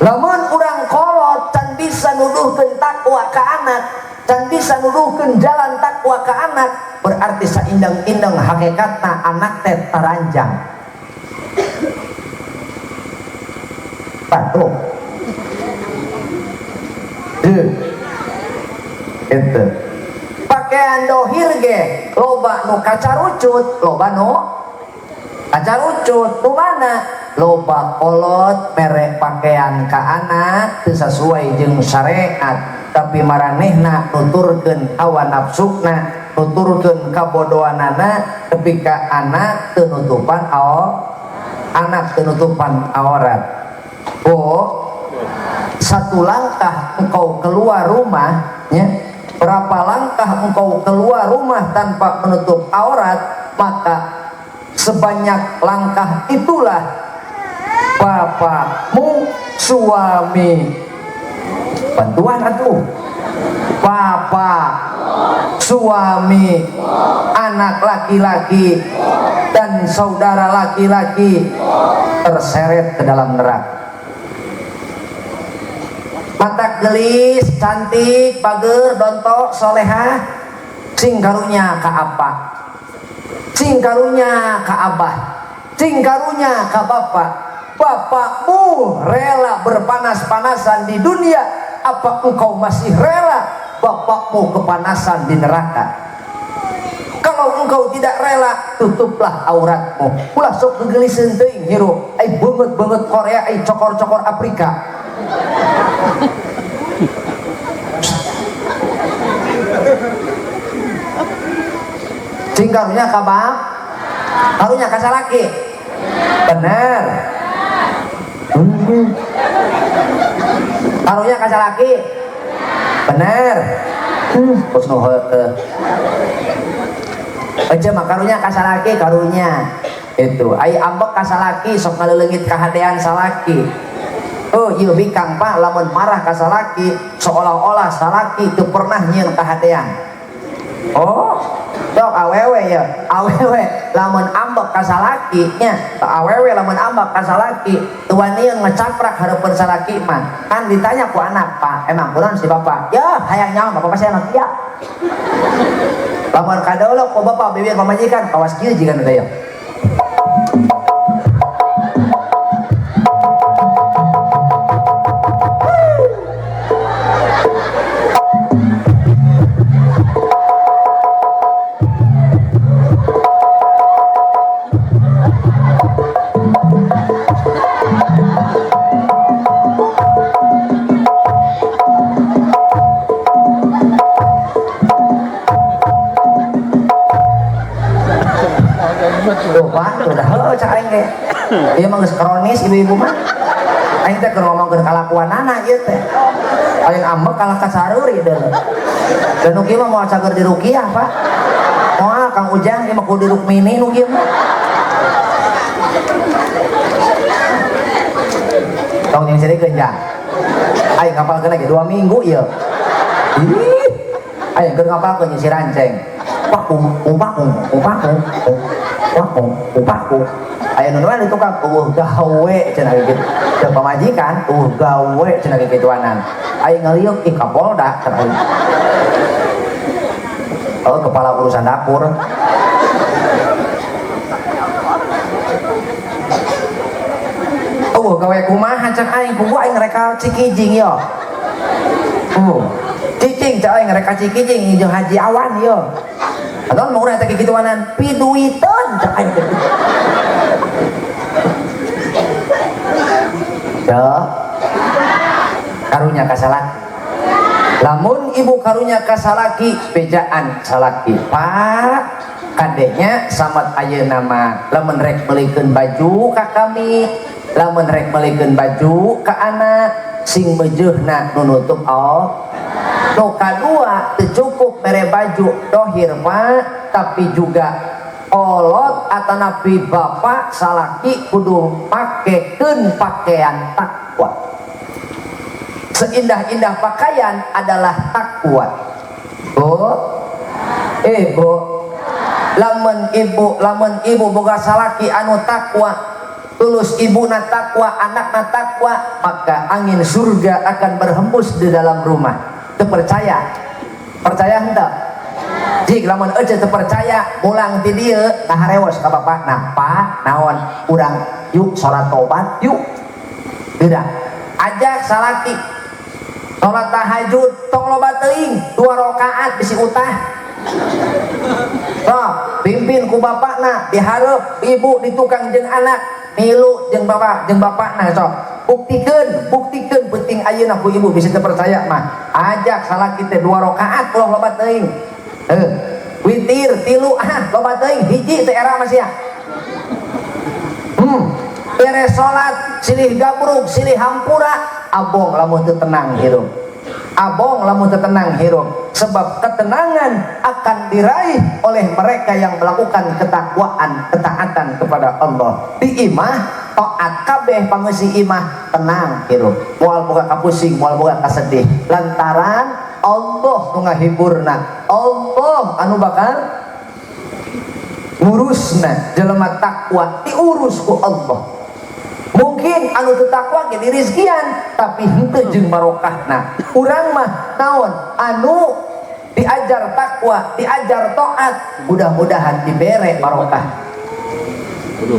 Lamun urang kolot can bisa nuduhkeun takwa ka anak, can bisa nuduhkeun jalan takwa ka anak, berarti saindang-indang hakikatna anak teh taranjang. Patuh. Itu. Pakaian dohir ge loba nu kacarucut, loba nu kacarucut, nu mana? Loba kolot mere pakaian ka anak teu sasuai jeung syariat, tapi maranehna nuturkeun hawa nafsuna, nuturkeun kabodohanana ketika anak teu nutupan anak teu nutupan aurat. Oh, satu langkah engkau keluar rumah, ya, berapa langkah engkau keluar rumah tanpa menutup aurat, maka sebanyak langkah itulah bapakmu suami bantuan atuh, bapak suami anak laki-laki dan saudara laki-laki terseret ke dalam neraka. Mata gelis, cantik, bager, dontok, solehah, sing karunya ka apa, sing karunya ka abah, sing karunya ka bapak. Bapakmu rela berpanas-panasan di dunia, apa engkau masih rela bapakmu kepanasan di neraka? Kalau engkau tidak rela, tutuplah auratmu. Ulah sok gegeliseun teuing hirup, ai beungeut-beungeut Korea, ai cokor-cokor Afrika. Sing karunya ka bap, karunya ka salaki. Bener. Karunya ka salaki. Bener. Kos nu heueuh. Aja mah karunya ka salaki, karunya. Itu ai ambek ka salaki sok ngaleleungit kahadean salaki. Oh ieu bikang Pak, lamun marah ka salaki seolah-olah salaki teu pernah nyieun kahadean. Oh, sok awewe ya, awewe lamun ambek ka salaki nya, awewe lamun ambek ka salaki teu wanian ngecaprak hareupeun salaki mah. Kan ditanya ku anak, Pak, emang kunaon si bapak? Ya, hayang nyawa bapak pasti emang iya. Lamun kadolok ku bapak bibir pamajikan, kawas kieu jiga nu teh. Ieu mah geus kronis ibu-ibu mah. Aing teh keur ngomongkeun kalakuanana ieu teh. Aing ambek kalah ka sareuri deui. Dan nu kieu mah moal cager diruqyah, Pak. Moal Kang Ujang ieu mah kudu dirukmini nu kieu mah. Tong jeung serikeun jang. Aing ngapalkeun lagi 2 minggu ieu. Ih. Aing keur ngapalkeun jeung si Ranceng. Paku, upaku, upaku, upaku, upaku. Aya nu di tukang eueuh gawe cenah kitu. Teu pamajikan eueuh gawe cenah kikituanan. Aya ngaliuk ih Kapolda cenah. Oh, kepala urusan dapur. Oh, gawe kumaha cek aing, kudu aing reka Cikijing yo. Oh, cicing cek aing reka Cikijing jeung Haji Awan yo. Atuh mun urang teh kikituanan piduiteun cek aing. Ya, karunya kasalaki. Lamun ibu karunya kasalaki, bejaan salaki. Pak, kadenya samat ayeuna mah lamun rek meulikeun baju ka kami, lamun rek meulikeun baju ka anak, sing mejeuhna nu nutup oh. Nu kadua teu cukup mere baju dohir Pak, tapi juga kolot atanapi bapak salaki kudu makekeun pakaian takwa. Seindah-indah pakaian adalah takwa. Bu, bu, Lamun ibu boga salaki anu takwa, tulus ibuna takwa, anakna takwa, maka angin surga akan berhembus di dalam rumah. Teu percaya? Percaya henteu? Jik lamun euceu teu percaya, mulang ti dieu ngaharewos ka bapakna, "Pak, naon urang yuk salat tobat yuk." Tidak. Ajak salaki salat tahajud tong loba teuing, 2 rakaat bisi utah. Sok, pimpin ku bapakna dihareup ibu di tukang jeung anak, milu jeung bapak jeung bapakna sok. Buktikeun, buktikeun penting ayeuna ku ibu bisa teu percaya mah. Ajak salaki teh 2 rakaat ulah loba teuing. Witir 3 ah loba teuing hiji teh era mah sia. Beres salat silih gabrug silih hampura abong lamun teu tenang hirup. Abong lamun teu tenang hirup, sebab ketenangan akan diraih oleh mereka yang melakukan ketakwaan, ketaatan kepada Allah. Di imah taat kabeh pangeusi imah tenang hirup, moal boga kapusing, moal boga kasedih, lantaran Allah nu ngahiburna, Allah anu bakal ngurusna. Jelema takwa diurus ku Allah. Mungkin anu teu takwa ge dirizkian tapi henteu jeung barokahna. Urang mah naon anu diajar takwa, diajar taat, mudah-mudahan dibere barokah.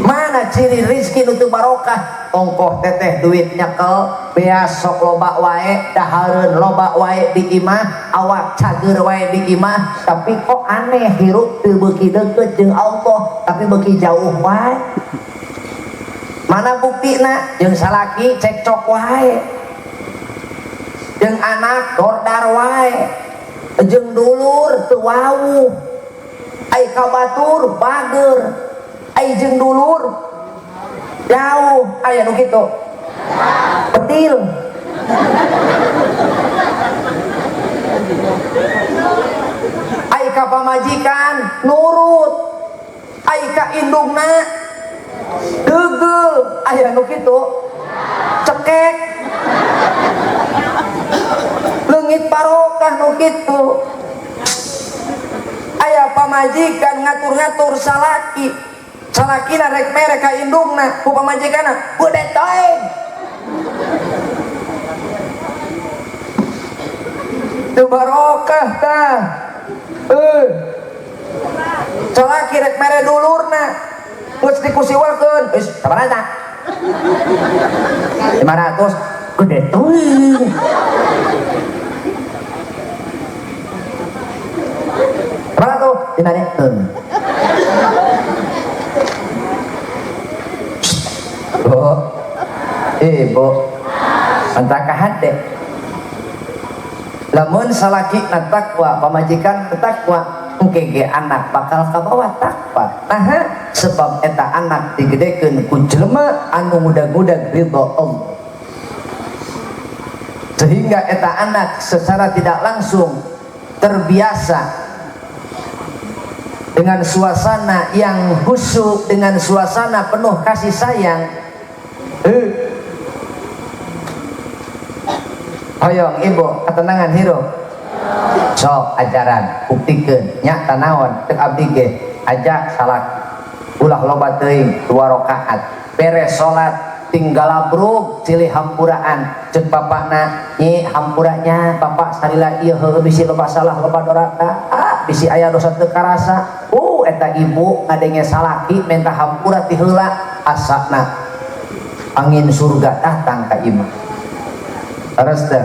Mana ciri rizki nu teu barokah? Ongkoh teteh duit nyekel, beas sok loba wae, dahareun loba wae di imah, awak cager wae di imah, tapi kok aneh hirup teu beuki deukeut jeung Allah, tapi beuki jauh wae. Mana buktina? Jeung salaki cekcok wae, jeung anak dordar wae, jeung dulur teu wawuh, ai ka batur bager, ai jeung dulur jauh, aya nu kitu petil. Ai ka pamajikan nurut, ai ka indungna degel, aya nu kitu cekek, leungit barokah nu kitu. Aya pamajikan ngatur-ngatur salaki, salakina rek mere ka indungna ku pamajikanna gede teuing. Teu barokah tah. Salaki rek mere dulurna geus dikusiwakeun, geus sabaraha? 500 gede teuing. Sabaraha tuh? Dinanekeun. Bu, ibu, entah hate. Lamun salaki na takwa, pamajikan takwa, engke ge anak bakal kabawa takwa. Nah, sebab eta anak digedekeun ku jelema anu ngudag-ngudag ridho Allah. Sehingga eta anak secara tidak langsung terbiasa dengan suasana yang khusyuk, dengan suasana penuh kasih sayang. Hoyong ibu ketenangan hirup, sok ajaran buktikeun nya tanaon teu abdi ge ajak salat ulah loba teuing 2 rakaat beres salat tinggal labrug silih hampuraan ceuk bapakna, nyi hampuranya bapak salila ieu heueuh bisi loba salah loba doraka, ah bisi aya dosa teu karasa. Eta ibu ngadenge salaki minta hampura ti heula, asana angin surga datang ka imah. Terus teh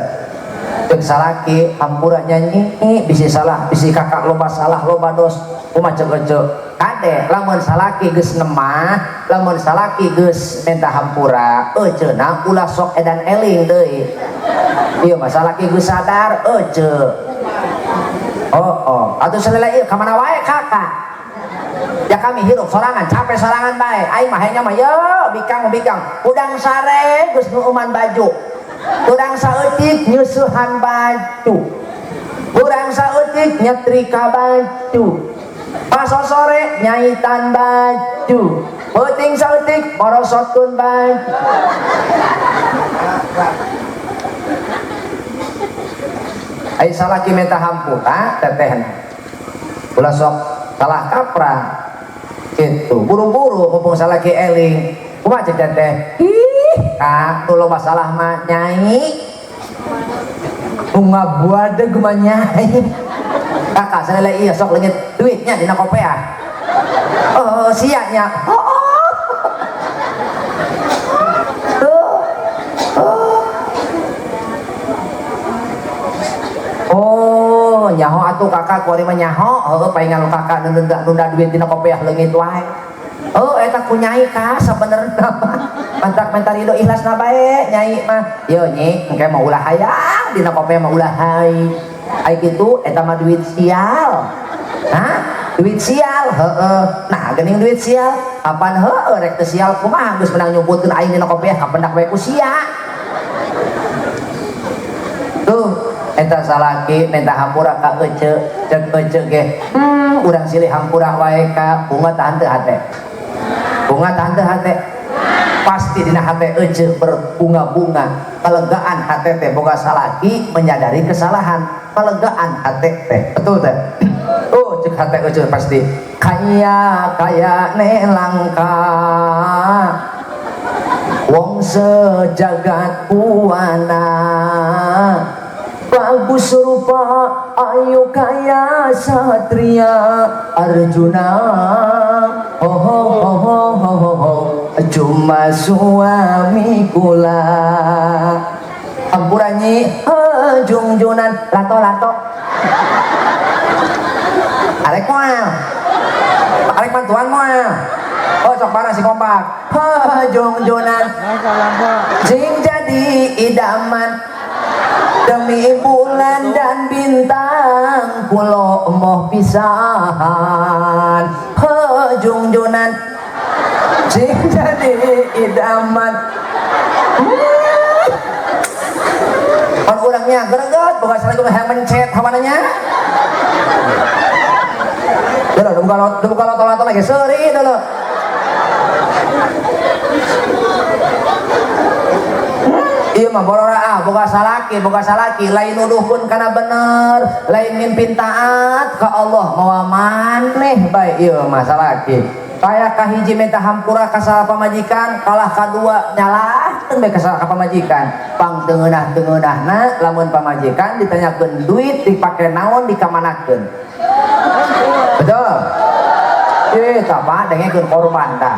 ceuk salaki hampura nyanyi bisi salah bisi kakak loba salah loba dos kumaha ceuk ece kade lamun salaki geus nemah, lamun salaki geus minta hampura eceuna ulah sok edan eling deui. Ieu mah salaki geus sadar ece. Oh oh atuh salila ieu ka mana wae kakak ya kami hirup sorangan capek sorangan bae aing mah hayang mah ye bikang bikang udang sare geus nuuman baju, urang saeutik nyusuhan baju, urang saeutik nyetrika baju, paso sore nyaitan baju, peuting saeutik morosotkeun baju. Ai salaki minta hampura tetehna ulah sok Salah kaprah. Gitu. Buru-buru mumpung salaki eling. Kumaha cek teh? Ih, Kak, nu loba salah mah nyai. Bunga buadeg mah nyai. Kakak sanele ieu sok leungit duitnya dina kopeah. Oh, sia nya. Oh, oh. Tuh. Oh. Oh, nyaho atuh kakak kuari mah nyaho, heueuh paingan kakak nunda duit dina kopeah leungit wae. Oh, eta ku nyai ka sabenerna mah. Mantak menta ridho ikhlasna bae nyai mah. Yo nyi, engke mah ulah hayang dina kopeah mah ulah hay. Ai kitu eta mah duit sial. Hah? Duit sial, heueuh. Nah, geuning duit sial, kapan heueuh rek teu sial kumaha geus menang nyumputkeun aing dina kopeah kapendak bae ku sia. Tuh, eta salaki minta hampura ka ece, cek ece ge. Urang silih hampura wae ka bunga tahan teu hate. Bunga tahan teu hate. Pasti dina hate ece berbunga-bunga. Kalegaan hate teh boga salaki menyadari kesalahan. Kalegaan hate teh. Betul teh? Oh, cek hate ece pasti. Kaya kaya ne langka. Wong sejagat buana. Bagus rupa ayu kaya satria Arjuna. Ho ho ho ho ho ho ho. Cuma suami kula. Ampura nyi jungjunan lato lato. Arek moal. Arek bantuan moal. Oh sok parah si kompak. Jungjunan. Sing jadi idaman. Demi bulan dan bintang kulo moh pisahan. Jungjunan sing jadi idaman. Pan urangnya greget boga salaki hayang mencet hawananya. Dulu buka loto-loto lagi seuri dulu. Iya mah borora ah boga salaki lain nuduhkeun kana bener, lain mimpin taat ka Allah mawa maneh bae ieu mah salaki. Kaya kahiji minta hampura ka salah pamajikan, kalah kadua nyalahkeun bae ka salah pamajikan. Pang teungeunah-teungeunahna lamun pamajikan ditanyakeun duit dipake naon dikamanakeun. Betul? Eh, tah Pak dengekeun korban tah.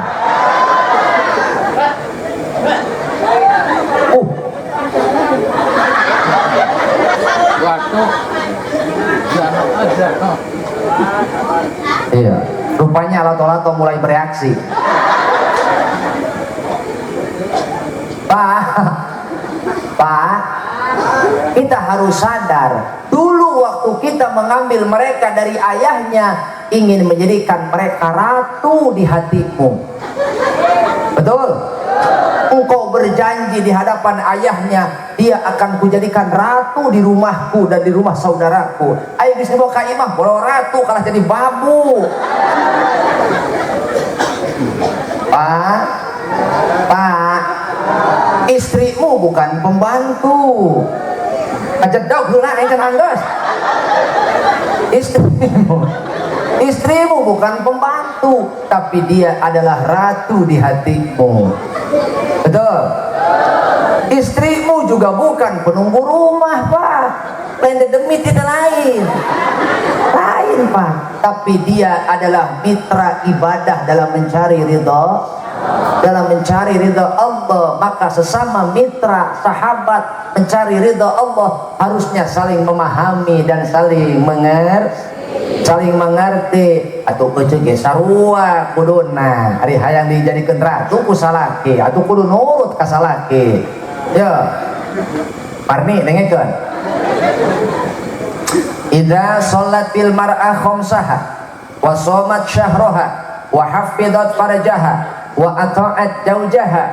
Iya, rupanya lato-lato mulai bereaksi. Pak, Pak, kita harus sadar. Dulu waktu kita mengambil mereka dari ayahnya, ingin menjadikan mereka ratu di hatimu. Betul? Engkau berjanji di hadapan ayahnya, dia akan kujadikan ratu di rumahku dan di rumah saudaraku. Ayo disebut ka imah, bola ratu kalah jadi babu. Pak, Pak, istrimu bukan pembantu. Aja dog heula aing anggeus. Istrimu bukan pembantu, tapi dia adalah ratu di hatimu. Betul? Istrimu juga bukan penunggu rumah, Pak. Lain demi tidak lain. Lain, Pak. Tapi dia adalah mitra ibadah dalam mencari ridha, dalam mencari ridha Allah. Maka sesama mitra, sahabat mencari ridha Allah harusnya saling memahami dan saling mengerti. Saling mengerti. Atau kece ge sarua kuduna ari hayang dijadikeun ratu ku salaki atuh kudu nurut ka salaki. Ya Parni dengekeun. Idza shallatil mar'ah khamsaha wa shamat syahraha wa hafizat farjaha wa ata'at zawjaha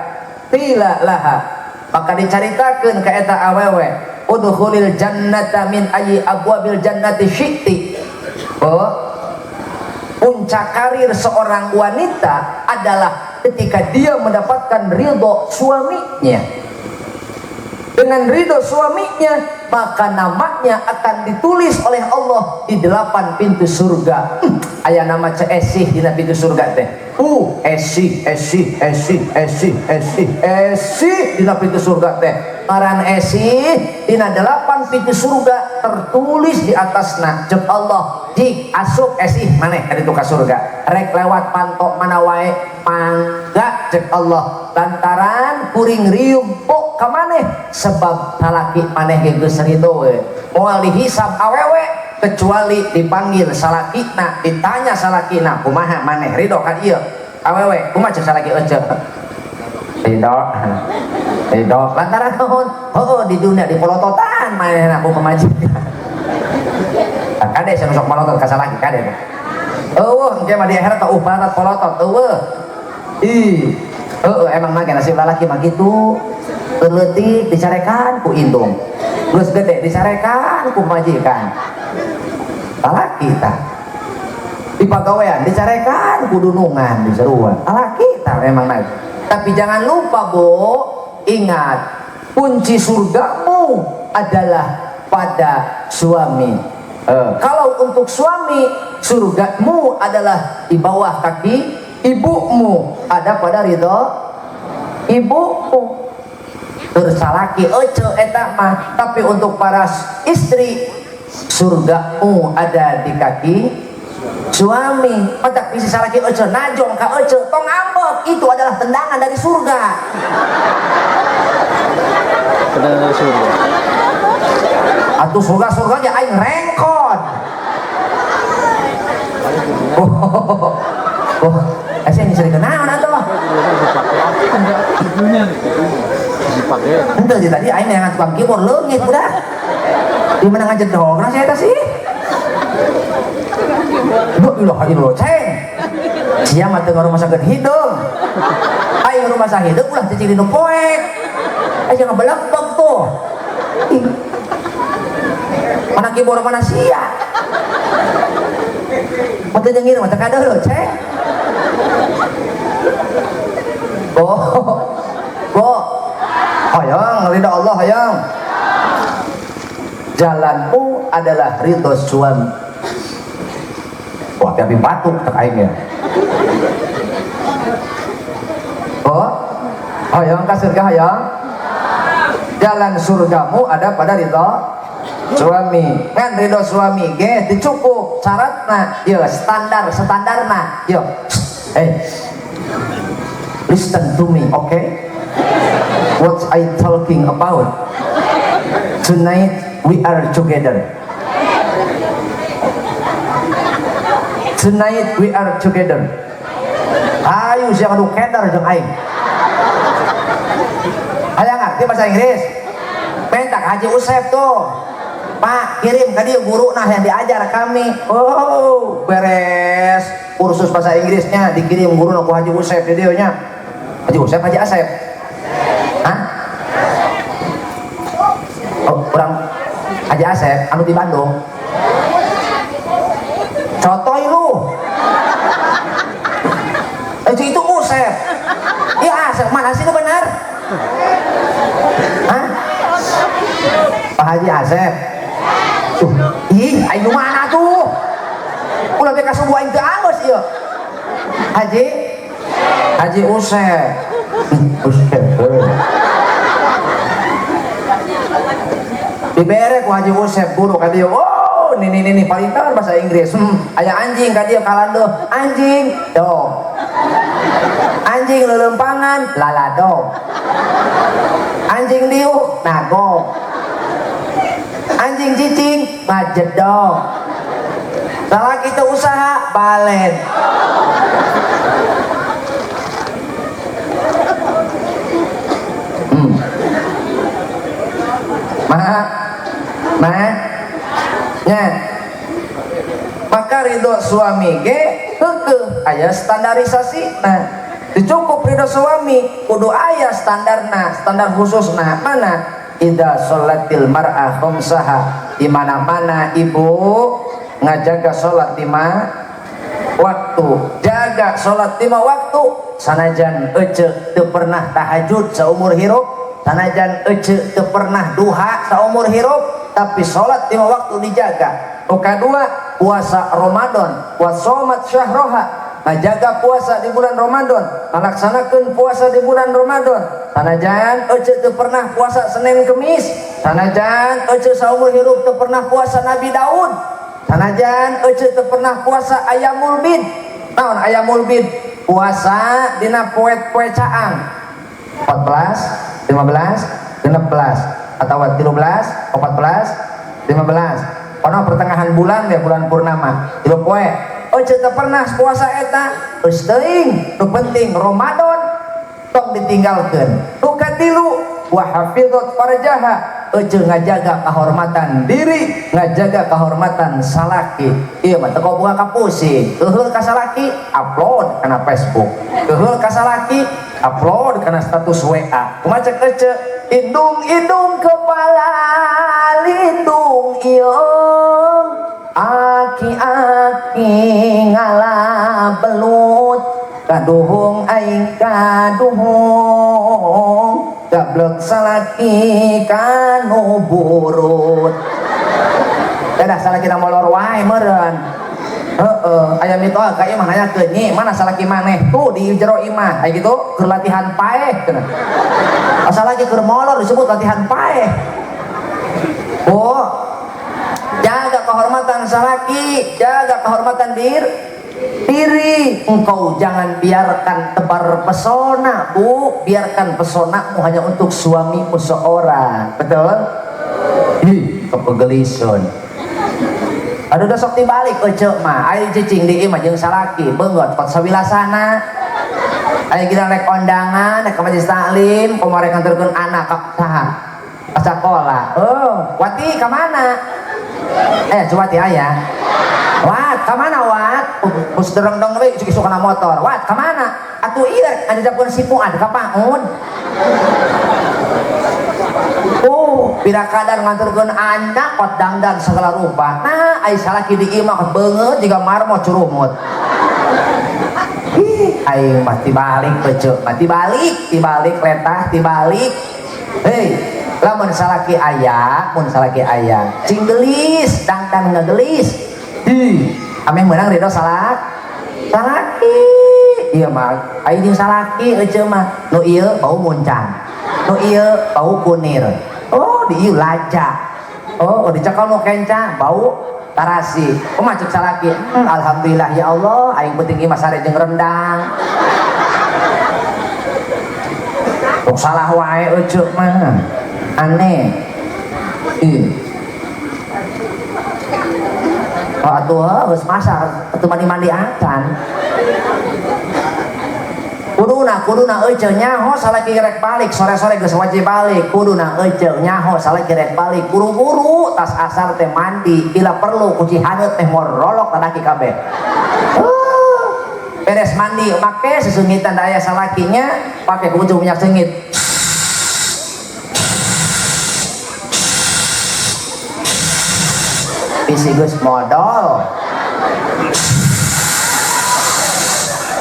qila laha, maka dicaritakeun ka eta awewe udkhulil jannata min ayyi abwabil jannati syi'ti. Oh, puncak karir seorang wanita adalah ketika dia mendapatkan ridho suaminya. Dengan ridho suaminya, maka namanya akan ditulis oleh Allah di 8 pintu surga. Aya nama Ceu Esih dina pintu surga teh. Esih, Esih, Esih, Esih, Esih, Esih dina pintu surga teh. Ngaran Esih dina 8 pintu surga tertulis di atasna. Cek Allah, jik asup Esih maneh ka ditu ka surga. Rek lewat pantok mana wae mangga cek Allah. Lantaran kuring riung pok ka maneh sebab salaki maneh ge geus ridho we. Moal dihisab awewe kecuali dipanggil salakina, ditanya salakina kumaha maneh ridho ka ieu awewe, kumaha cek salaki ece ridho ridho lantaran naon? Heueuh di dunia dipolototan manehna ku pamajikan. Kade sia sok malotot ka salaki kade. Eueuh engke mah di akhirat teh palatat polotot eueuh. Ih, heueuh emang mah nasib lalaki mah kitu. Leutik dicarekan ku indung. Geus gede dicarekan ku majikan. Lalaki tah. Di pagawean dicarekan ku dunungan diseruan. Lalaki tah emang mah. Tapi jangan lupa, Bu, ingat kunci surgamu adalah pada suami. Kalau untuk suami, surgamu adalah di bawah kaki ibumu, ada pada ridho ibumu. Tersalaki ece eta mah, tapi untuk para istri surgamu ada di kaki suami. Mata bisi salaki ece najong ka ece tong ambek, itu adalah tendangan dari surga. Tendangan dari surga. Atuh surga-surga aja aing rengkon. Oh, oh, saya ini sering kenaon atuh. Ente sih tadi aing yang tukang keyboard leungit udah. Di mana ngajedog saya eta sih? La ilaha illallah, ceng. Sia mah teu ngarumasakeun hideung. Aing rumasa hideung ulah cicing dinu poek. Aing ngebelebeg tuh. Ih. Mana keyboard mana sia? Mah teu nyengir mah teu kadeuleu, ceng. Oh. Bo. Hayang ridho Allah hayang. Jalanmu adalah ridho suami. Wah, tapi batuk tak aing ya. Oh, hayang ka surga hayang. Jalan surgamu ada pada ridho suami. Kan ridho suami ge dicukup syaratna, ya standar standarna. Yo, listen to me, okay? What I talking about? Tonight we are together. Tonight we are together. Ayo siapa nu keder jeung aing. Hayang ngerti bahasa Inggris? Pentak Haji Usep tuh. Pak, kirim ke dia guru nah yang diajar kami. Oh, beres kursus bahasa Inggrisnya dikirim guru ku Haji Usep di dieu nya. Haji Usep, Haji Asep. Hah? Oh, kurang Haji Asep anu di Bandung. Cotoy lu. Itu Usep. Ya Asep, mana sih itu benar? Hah? Pak Haji Asep. Tuh, ih, ayo mana tuh? Ulah teh kasubuh aing teu anggeus ieu. Haji Haji Usep. Usep. Dibere ku Haji Usep guru ka dieu. Oh, nini nini paling tahu bahasa Inggris. Aya anjing ka dieu kalandeuh. Anjing dog. Anjing leuleumpangan laladog. Anjing diuk nagog. Anjing cicing ngajedog. Salaki teu usaha balen. Ma, nya. Maka ridho suami ge heueuh aya standarisasi. Nah, dicukup ridho suami kudu aya standarna, standar khususna mana? Idza sholatil mar'ah khamsaha, di mana-mana ibu ngajaga sholat 5 waktu, jaga sholat 5 waktu, sanajan ece teu pernah tahajud seumur hirup, Sanajan ece teu pernah duha saumur hirup tapi salat 5 waktu dijaga. Nu kadua puasa Ramadan, wa shomat syahroha, ngajaga puasa di bulan Ramadan, ngalaksanakeun puasa di bulan Ramadan. Sanajan ece teu pernah puasa Senin Kemis, sanajan ece saumur hirup teu pernah puasa Nabi Daud, sanajan ece teu pernah puasa Ayamul Bid. Naon Ayamul Bid? Puasa dina poe-poe caang 14, 15, 16 atau 13, 14, 15. Kono pertengahan bulan ya, bulan purnama. 3 poe. Ece teu pernah puasa eta, geus teuing, nu penting Ramadan tong ditinggalkeun. Nu katilu wa hafizat farjaha, ece ngajaga kehormatan diri, ngajaga kehormatan salaki. Ieu mah teu boga kapusing. Keuheul ka salaki, upload kana Facebook. Keuheul ka salaki, upload kana status WA. Kumaha cek ece? Indung-indung kepala lindung ieu, aki-aki ngala belut, kaduhung aing kaduhung, gablek salaki kanu burut. Dadah salaki na molor wae meureun. Heeh, aya mitoha ka imah nanyakeun, "Nyi, mana salaki maneh?" Tuh di jero imah. Aya gitu keur latihan paeh cenah. Asa lagi keur molor disebut latihan paeh. Oh, jaga kehormatan salaki, jaga kehormatan diri. Engkau jangan biarkan tebar pesona, Bu. Biarkan pesonamu hanya untuk suamimu seorang. Betul? Ih, kepegelisun. Aduh, udah sok dibalik ece mah. Ayo cicing di imah jeung salaki, beungeut kot sawilasana. Ayo kita rek kondangan, rek ke majelis taklim, komo rek nganterkeun anak ka saha? Ka sakola. Oh, Wati ka mana? Coba Wati aya. Wat, ka mana Wat? Bus dereng-deng we isuk-isuk kana motor. Wat, ka mana? Atuh ieu rek ngajajabkeun si Fuad ka Paun. Oh, pira kadar nganterkeun anak kot dangdan segala rupa. Nah, ai salaki di imah kot beungeut jiga marmo curumut. Ih, aing mah tibalik ece, mah tibalik, tibalik letah, tibalik. Hei, lamun salaki aya, mun salaki aya, cing gelis, dangdan ngegelis. Ih, ameh meunang ridho salaki. Ieu mah aing jeung salaki ece mah, nu ieu bau muncang, nu ieu bau kunir. Oh, di ieu laca. Oh, dicekal nu kenca bau tarasi. Oh, macet salaki. Alhamdulillah ya Allah, aing penting ieu mah sare jeung rendang. Kok salah wae ece mah. Aneh. Ih. Oh, atuh geus masak, atuh mandi-mandi acan. Kuduna, kuduna ece nyaho salaki rek balik, sore-sore geus wajib balik. Kuduna ece nyaho salaki rek balik, buru-buru tas asar teh mandi, bila perlu kunci haneut teh morolok lalaki kabeh. Beres mandi make sesungitan daya salakinya, pake kunci minyak sengit. Bisi geus modal.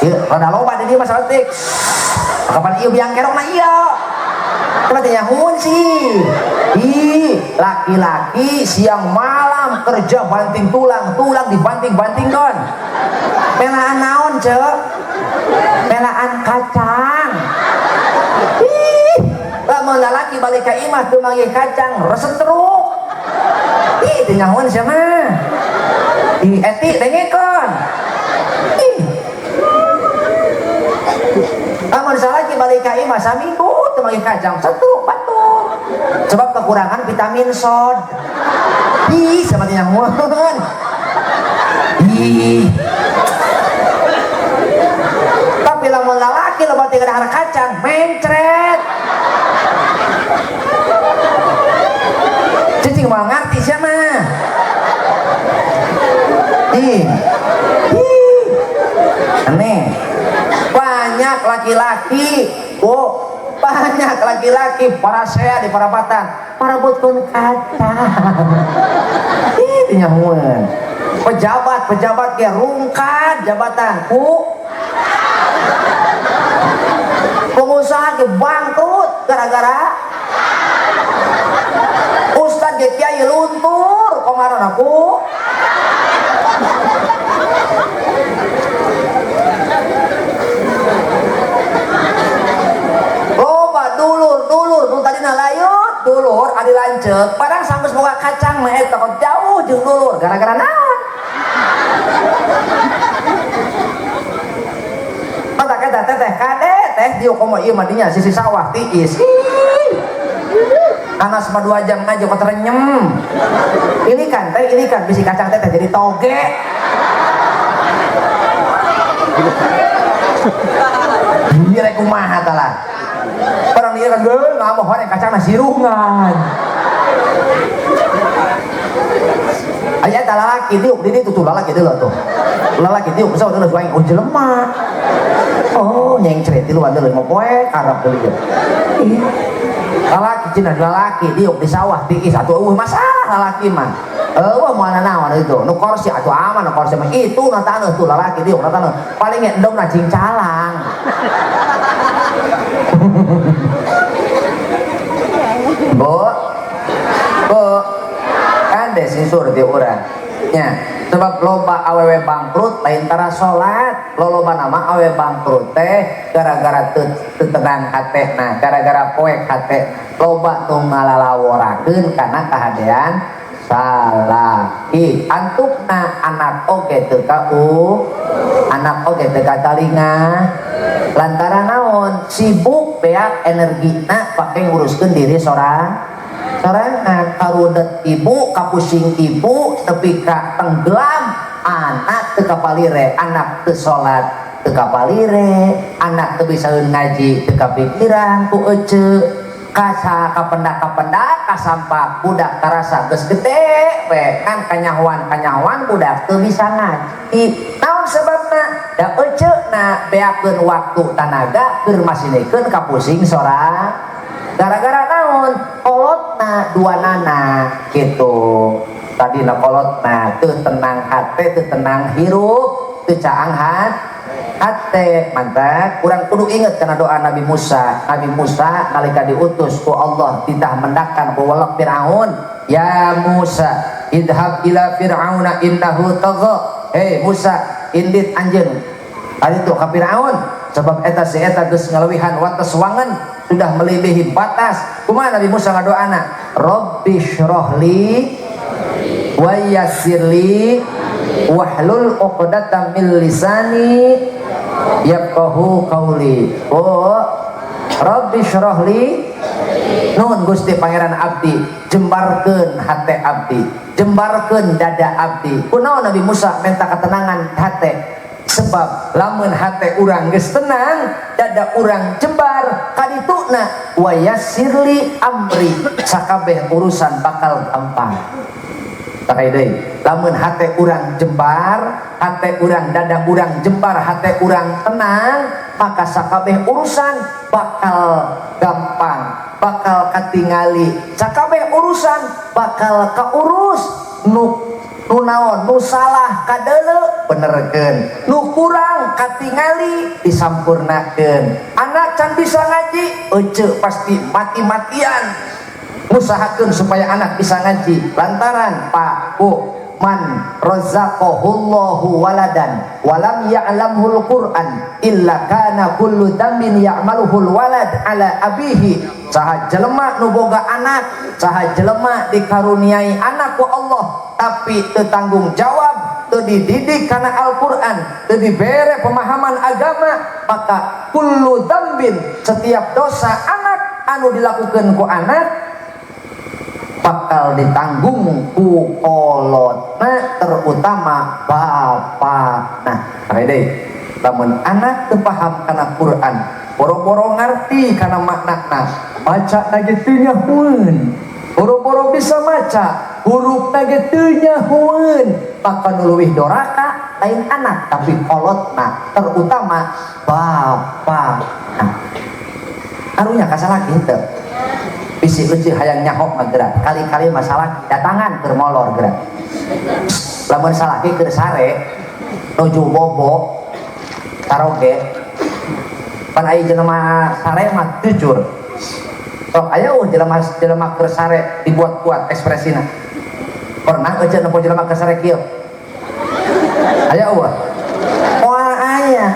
Ieu rada loba di dieu mah saeutik. Kapan ieu biang kerok na ieu? Kenapa teh nyahoun sih? Ih, laki-laki siang malam kerja banting tulang, tulang dibanting-bantingkan. Melaan naon, Cek? Melaan kacang. Ih, lamun lalaki balik ka imah teu manggih kacang, resep teruk. Ih, teu nyahoun sia mah. Ih, eti dengekeun. Ih. Lamun salaki balik ka imah saminggu teu manggih kacang, setruk batuk. Sebab kekurangan vitamin sod. Ih, sama teu nyahoun. Ih. Tapi lamun lalaki loba teh dahar kacang, mencret. Cicing moal ngarti sia mah. Ih. Ih. Aneh. Banyak laki-laki, oh, banyak laki-laki para saya di parapatan parebutkeun kacang. Ih, teu nyahoeun. Pejabat-pejabat ge rungkad jabatan ku pengusaha ge bangkrut. Bangkrut gara-gara ustad ge kiai luntur komarona ku. Loba dulur-dulur nu tadina layut dulur adi lanceuk padang sanggeus boga kacang mah eta jauh jeung dulur gara-gara naon? Mata eta teteh kade teh dieu komo ieu mah dinya sisi sawah tiis. Anas mah 2 jam ngaji kok terenyem. Ini kan teh, ini kan bisi kacang teh jadi toge. Ini rek kumaha talah. Orang ieu kan geus ngamohon kacang na sirungan. Aya eta lalaki diuk di ditu tuh lalaki deuleu tuh. Lalaki diuk bisa deuleu aing oh jelema. Oh nyengcret tiluan deuleu mopoe karep deuleu. Lalaki cenah lalaki diuk di sawah tiis atuh eueuh masalah lalaki mah. Eueuh moal naon itu nu korsi atuh aman nu korsi mah itu na taneuh tuh lalaki diuk na taneuh paling ge endogna cingcalang. Bu. Bu. Kade si surti urang. Nya, sebab loba awewe bangkrut lain tara salat, loloba nama awewe bangkrut teh gara-gara teu tenang hatena, gara-gara poek hate, loba nu ngalalaworakeun kana kahadean salaki. Antukna anak oge teu kau, anak oge teu katalinga. Lantaran naon? Sibuk beak energina pake nguruskeun diri sorang. Sorangan karudet ibu, kapusing ibu, tepi ka tenggelam, anak teu kapalire, anak teu salat teu kapalire, anak teu bisa ngaji teu kapikiran ku ece, kasa kapendak-kapendak kasampak budak karasa geus gede we kan kanyahoan-kanyahoan budak teu bisa ngaji. Naon sebabna? Da eceuna beakeun waktu tanaga keur masinekeun kapusing sorang. Gara-gara naon? Kolotna dua nana gitu. Tadi na kolotna teu tenang hate, teu tenang hirup, teu caang hate. Mantap. Urang kudu inget kana doa Nabi Musa. Nabi Musa nalika diutus ku Allah titah mendakan ku welek Firaun, "Ya Musa, idhab ila Firauna innahu tagha." Hei Musa, indit anjeun. Tadi tuh ka Firaun, sebab eta si eta geus ngalewihan wates wangen, sudah melebihi batas. Kumaha Nabi Musa ngadoana? Rabbi syrahli wa yassirli wahlul 'uqdatam min lisani yafqahu qauli. Oh, Rabbi syrahli, nuhun Gusti Pangeran abdi, jembarkeun hate abdi, jembarkeun dada abdi. Kunaon Nabi Musa minta ketenangan hate? Sebab lamun hate urang geus tenang, dada urang jembar, kadituna wa yassirli amri, sakabeh urusan bakal gampang. Sakai deui, lamun hate urang jembar, hate urang dada urang jembar, hate urang tenang, maka sakabeh urusan bakal gampang, bakal katingali, sakabeh urusan bakal kaurus. Nu naon nu salah kadeuleu benerkeun, nu kurang katingali disampurnakeun. Anak can bisa ngaji, ece pasti mati-matian ngusahakeun supaya anak bisa ngaji. Lantaran Pak Bu, man razaqahullahu waladan walam ya'lamhul Qur'an illa kana kullu dambin ya'maluhul walad ala abihi. Saha jelema nu boga anak, saha jelema dikaruniai anak ku Allah tapi teu tanggung jawab, teu dididik kana Al-Qur'an, teu dibere pemahaman agama, maka kullu dambin, setiap dosa anak anu dilakukeun ku anak bakal ditanggung ku kolotna, terutama bapakna. Nah, deui, lamun anak teu paham kana Quran, boro-boro ngarti kana maknana, maca na ge teu nyahoeun, boro-boro bisa maca, hurufna ge teu nyahoeun, maka nu leuwih doraka lain anak tapi kolotna, terutama bapakna. Karunya kasalaki henteu. Bisi euceuh hayang nyaho mah geura, kali-kali masalah datangan keur molor geura. Lamun salaki keur sare nuju bobo taroge, pan aya jelema sare mah jujur. Sok aya jelema jelema keur sare dibuat-buat ekspresina. Pernah ece nempo jelema keur sare kieu? Aya eueuh. Moal aya.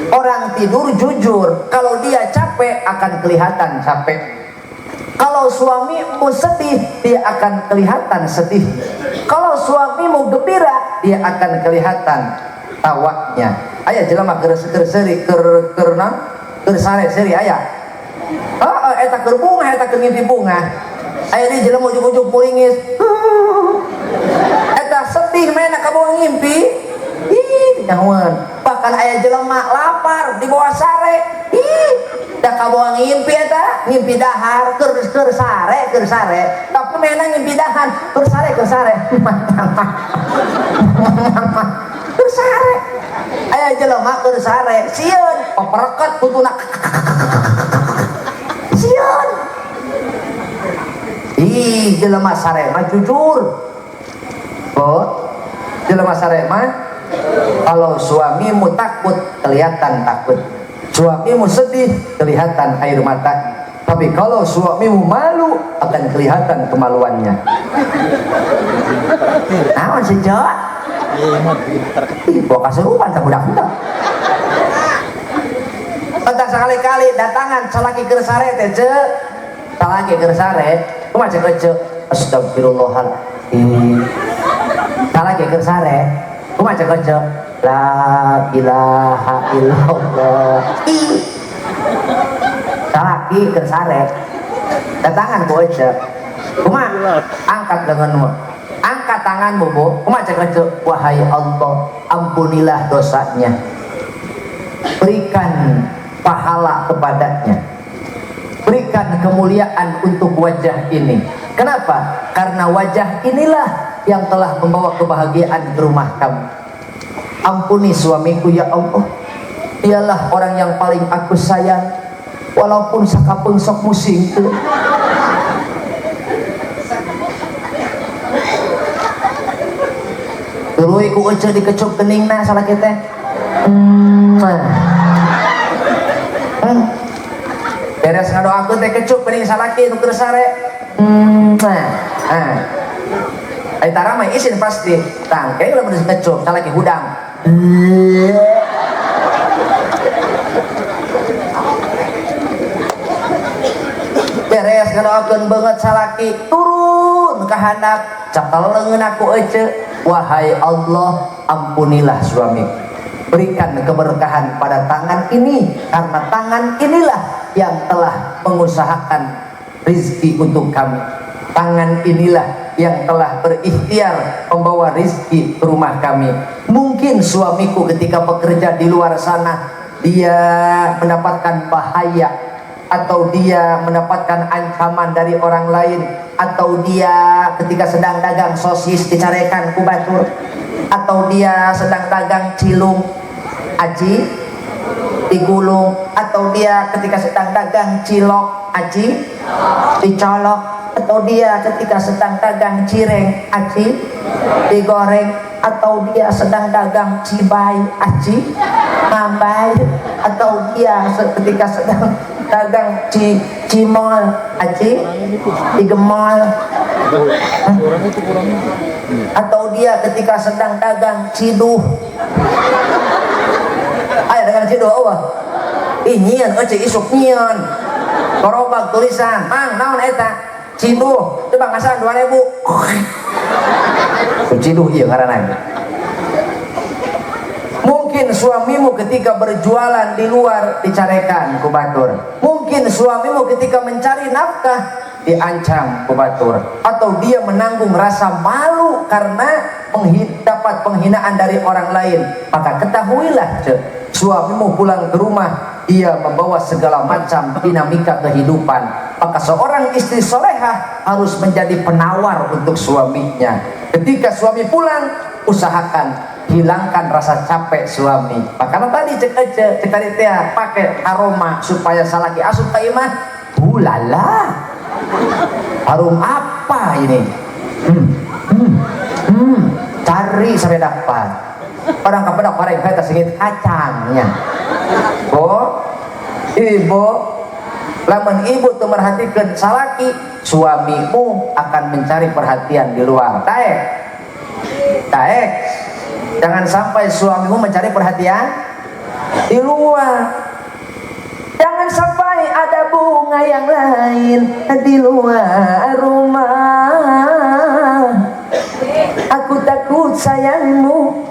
Orang tidur jujur, kalau dia capek akan kelihatan capek. Kalau suamimu sedih, dia akan kelihatan sedih. Kalau suamimu gembira, dia akan kelihatan tawanya. Aya jelema keur keur seuri keur keur naon? Keur sare seuri aya. Heeh, eta keur bungah, eta keur ngimpi bungah. Aya di jelema ujug-ujug muringis. Eta sedih mana kabawa ngimpi. Ih, nyahoan. Bahkan aya jelema lapar di bawah sare. Ih, da kabawa ngimpi eta, ngimpi dahar, keur keur sare, keur sare. Tapi mena ngimpi dahar, keur sare, keur sare. Keur sare. Aya jelema keur sare, sieun, papereket putuna. Sieun. Ih, jelema sare mah jujur. Oh, jelema sare mah kalau suamimu takut kelihatan takut, suamimu sedih kelihatan air mata, tapi kalau suamimu malu akan kelihatan kemaluannya. Naon sih, Cok? Ih, bawa kasurupan tak budak-budak. Entah sekali-kali datangan salaki keur sare teh, Cek. Salaki keur sare, kumaha cek ece? Astagfirullahaladzim. Salaki keur sare, kumaha cek ece? La ilaha illallah. Ih. Salaki keur sare. Datangan ku ece. Kumaha? Angkat lenganmu. Angkat tanganmu, Bu. Kumaha cek ece? Wahai Allah, ampunilah dosanya. Berikan pahala kepadanya. Berikan kemuliaan untuk wajah ini. Kenapa? Karena wajah inilah yang telah membawa kebahagiaan ke rumah kamu. Ampuni suamiku ya Allah. Dialah orang yang paling aku sayang. Walaupun sakapeung sok musing tuh. Tuluy ku ece dikecup keningna salah kita. Beres ngadoakeun teh kecup kening salaki nu keur sare. Nah. Ai tara mah isin pasti. Tang kayaknya lamun kecup salaki hudang. Beres ngadoakeun beungeut salaki turun ka handap cekel leungeun aku ece. Wahai Allah, ampunilah suamiku. Berikan keberkahan pada tangan ini, karena tangan inilah yang telah mengusahakan rizki untuk kami. Tangan inilah yang telah berikhtiar membawa rizki ke rumah kami. Mungkin suamiku ketika bekerja di luar sana, dia mendapatkan bahaya, atau dia mendapatkan ancaman dari orang lain, atau dia ketika sedang dagang sosis dicarekan ku batur, atau dia sedang dagang cilung aci digulung, atau dia ketika sedang dagang cilok aci dicolok, atau dia ketika sedang dagang cireng aci digoreng, atau dia sedang dagang cibai aci ngambai, atau dia ketika sedang dagang cimol aci digemol, atau dia ketika sedang dagang ciduh. Ayo dagang ciduh Allah. Ih nyieun euy isuk nyieun. Korobak tulisan, mang naon eta? Ciduh, coba ngasaran 2000. Ciduh ieu ngaranna. Mungkin suamimu ketika berjualan di luar dicarekan ku batur. Mungkin suamimu ketika mencari nafkah diancam ku batur, atau dia menanggung rasa malu karena dapat penghinaan dari orang lain. Maka ketahuilah, cek, suamimu pulang ke rumah dia membawa segala macam dinamika kehidupan. Maka seorang istri solehah harus menjadi penawar untuk suaminya. Ketika suami pulang, usahakan hilangkan rasa capek suami. Makanya tadi cek aja, cek tadi teh pakai aroma supaya salaki asup ka imah. Ulala, harum apa ini? Cari sampai dapat. Orang kepedak orang kata sengit kacangnya. Bo, ibu, Lamun ibu teu merhatikan salaki, suamimu akan mencari perhatian di luar. Taek, taek. Jangan sampai suamimu mencari perhatian di luar. Jangan sampai ada bunga yang lain di luar rumah. Aku takut sayangmu,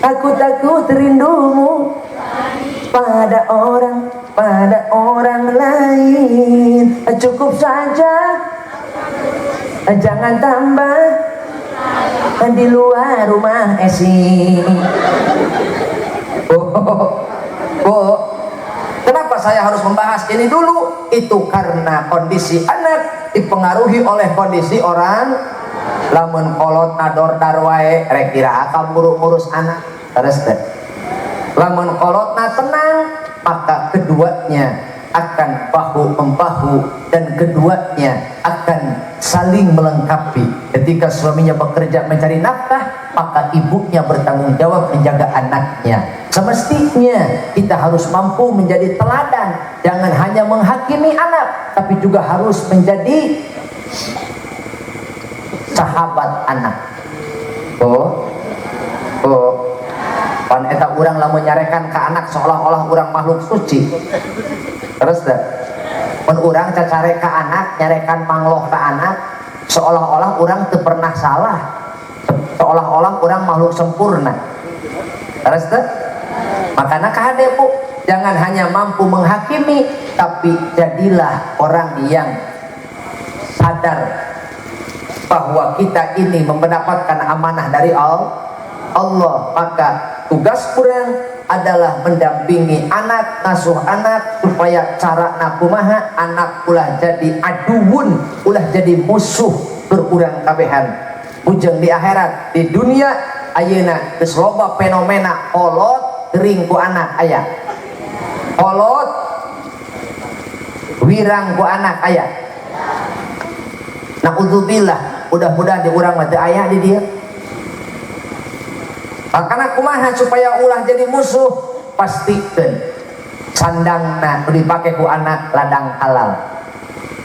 aku takut rindumu pada orang lain. Cukup saja, jangan tambah di luar rumah esi. Oh, kenapa saya harus membahas ini dulu? Itu karena kondisi anak dipengaruhi oleh kondisi orang. Lamun kolot dordar wae, rek iraha kaburu ngurus anak? Terus teh. Lamun kolotna tenang, maka keduanya akan bahu membahu dan keduanya akan saling melengkapi. Ketika suaminya bekerja mencari nafkah, maka ibunya bertanggung jawab menjaga anaknya. Semestinya kita harus mampu menjadi teladan, jangan hanya menghakimi anak, tapi juga harus menjadi sahabat anak. Oh, pan eta urang lamun nyarekan ke anak seolah-olah urang makhluk suci. Terus dah, mun urang cacarek ke anak, nyarekan mangloh ke anak, seolah-olah urang teu pernah salah, seolah-olah urang makhluk sempurna. Terus dah, makanya kahade, Bu, jangan hanya mampu menghakimi, tapi jadilah orang yang sadar bahwa kita ini mendapatkan amanah dari Allah. Maka tugas urang adalah mendampingi anak, ngasuh anak supaya cara kumaha anak ulah jadi aduwun, ulah jadi musuh keur urang kabehan ujung di akhirat. Di dunia ayeuna geus loba fenomena kolot gering ku anak aya, kolot wirang ku anak aya. Naudzubillah, mudah-mudahan di urang mah teu aya di dieu. Makanya kumaha supaya ulah jadi musuh? Pastikan sandangna nu dipake ku anak ladang halal,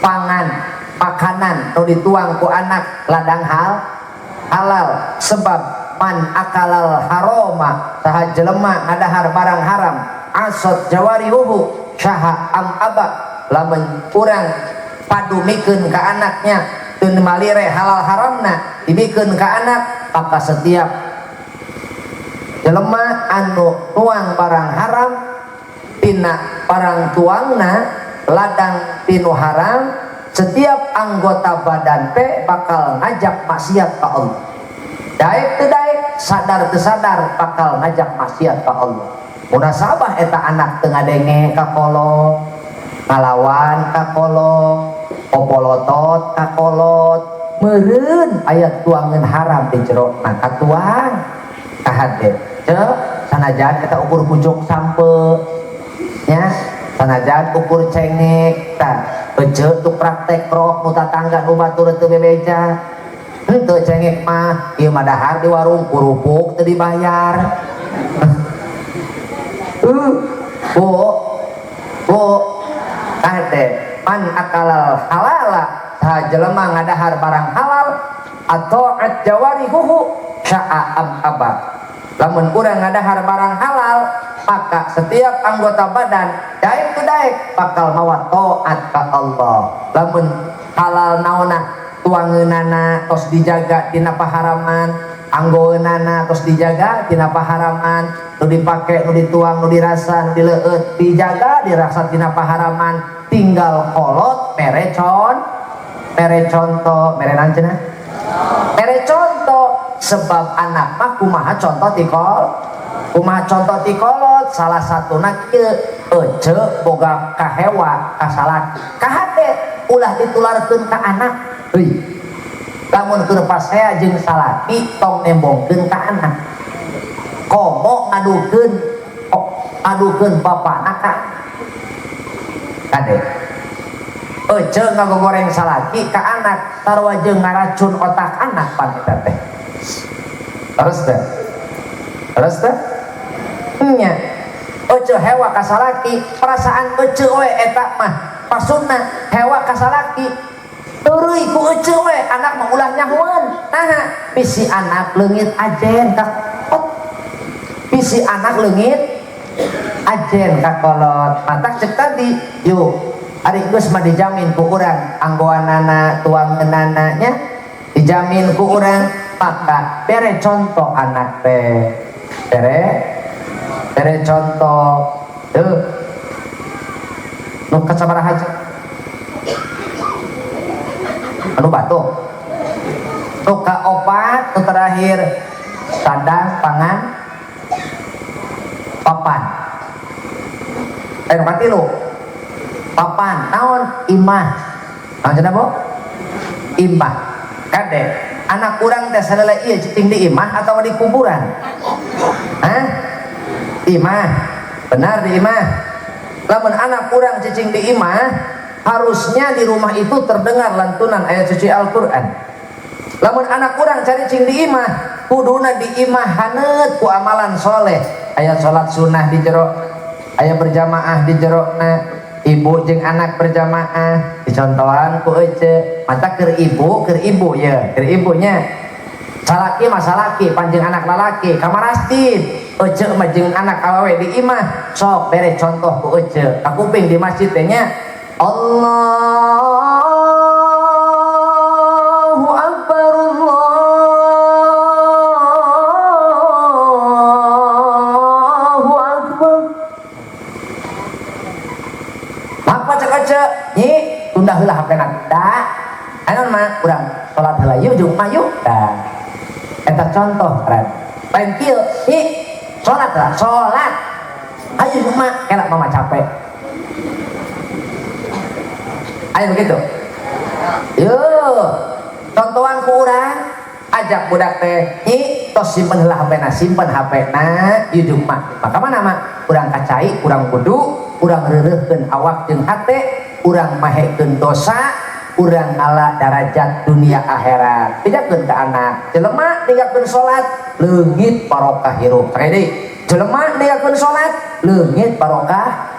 pangan makanan nu dituang ku anak ladang halal. Sebab man akalal haroma, saha jelema ngadahar barang haram, asot jawarihuhu sya'a am aba. Lamun urang padumikeun ka anaknya teu malire halal haramna dibikeun ka anak, maka setiap jelema anu nuang barang haram tina barang tuangna ladang tinu haram, setiap anggota badan teh bakal ngajak maksiat ka Allah. Daek teu daek, sadar teu sadar, bakal ngajak maksiat ka Allah. Munasabah eta anak teu ngadenge ka kolot, ngalawan ka kolot, popolotot ka kolot, meureun aya tuangan haram di jero na katuang. Kahade cek, sanajan eta ukur pucuk sampe nya, sanajan ukur cengek, tah ece tuh praktek rok nu tatangga, nu batur teu bebeja. Henteu, cengek mah ieu mah dahar di warung kerupuk teu dibayar. Bu, Bu, kahade, man akalal halala, saha jelema ngadahar barang halal, atho'at jawarihuhu sya'a am aba. Lamun urang ngadahar barang halal, maka setiap anggota badan daek tu daek bakal mawa taat ka Allah. Lamun halal naona, tuangeunana tos dijaga tina paharaman, anggoeunana tos dijaga tina paharaman, nu dipake, nu dituang, nu dirasa, nu dileueut dijaga, dirasa tina paharaman. Tinggal kolot mere contoh, mere naon cenah, mere contoh. Sebab anak mah kumaha contoh ti kumaha contoh ti kolot. Salah satuna kieu, ece boga kahewa ka salaki, kahade ulah ditularkeun ka anak euy. Lamun keur pasea jeung salaki, tong nembongkeun ka anak, komo ngadukeun, oh, ngadukeun bapakna ka kade. Ece ngagogoreng salaki ka anak sarua jeung ngaracun otak anak pan eta teh. Terus teh, terus teh nya. Ece ece hewa ka salaki, perasaan ece we eta mah maksudna hewa ka salaki. Teureui ku ece we anak mah ulah nyahoan. Naha bisi anak leungit ajen ka kolot. Bisi anak leungit ajen ka kolot. Matak cek tadi yuk ari geus mah dijamin ku urang anggoanana tuangeunana nya dijamin ku urang, maka bere contoh anak teh, bere contoh tuh nu kasabaraha anu batuk nu kaopat nu terakhir sandang pangan papan nu katilu papan naon imah naon cenah Bu imah kade anak urang teh salala ieu cicing di imah atau di kuburan? Hah? Imah. Benar di imah. Lamun anak urang cicing di imah, harusnya di rumah itu terdengar lantunan ayat suci Al-Qur'an. Lamun anak urang caricing di imah, kuduna di imah haneut ku amalan soleh. Aya salat sunnah di jero, aya berjamaah di jerona, ibu jeung anak berjamaah dicontohan ku ece. Mata keur ibu ya, keur ibunya. Salaki mah salaki, panjang anak lalaki, kamarastin. Ece mah jeung anak awewe di imah, sok bere contoh ku ece. Kakuping di masjid teh nya Allahu Akbar, Allahu Akbar. Apa cek ece? Nyi, tunda heula HP-na. Da. Anu mah urang salat heula yeuh jeung mah yuk. Da. Eta contoh keren. Lain kieu, nyi, salat lah, salat. Ayo mah, kelak mama capek. Ayo begitu. Yo, contohan ku urang ajak budak teh, nyi, tos simpen heula HP-na, simpen HP-na, ieu jeung mah. Maka mana mah urang kacai, urang kudu, urang reureuhkeun awak jeung hate, urang mahekeun dosa, urang ngala darajat dunia akhirat. Bejakeun ka anak, jelema ninggalkeun salat, leungit barokah hirup. Sakali deui, jelema ninggalkeun salat, leungit barokah.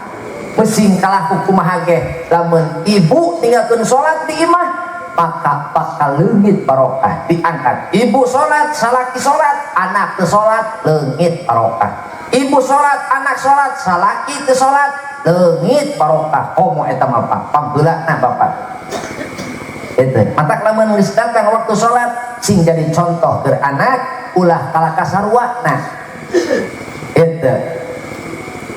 Mesing kalah ku kumaha ge, lamun ibu ninggalkeun salat di imah, maka bakal leungit barokah diangkat. Ibu salat, salaki salat, anak teu salat, leungit barokah. Ibu salat, anak salat, salaki teu salat, leungit barokah. Komo eta mah Pak, pangheulana Bapak. Itu. Matak lamun geus datang waktu salat, sing jadi contoh keur anak, ulah kalah kasaruana. Itu.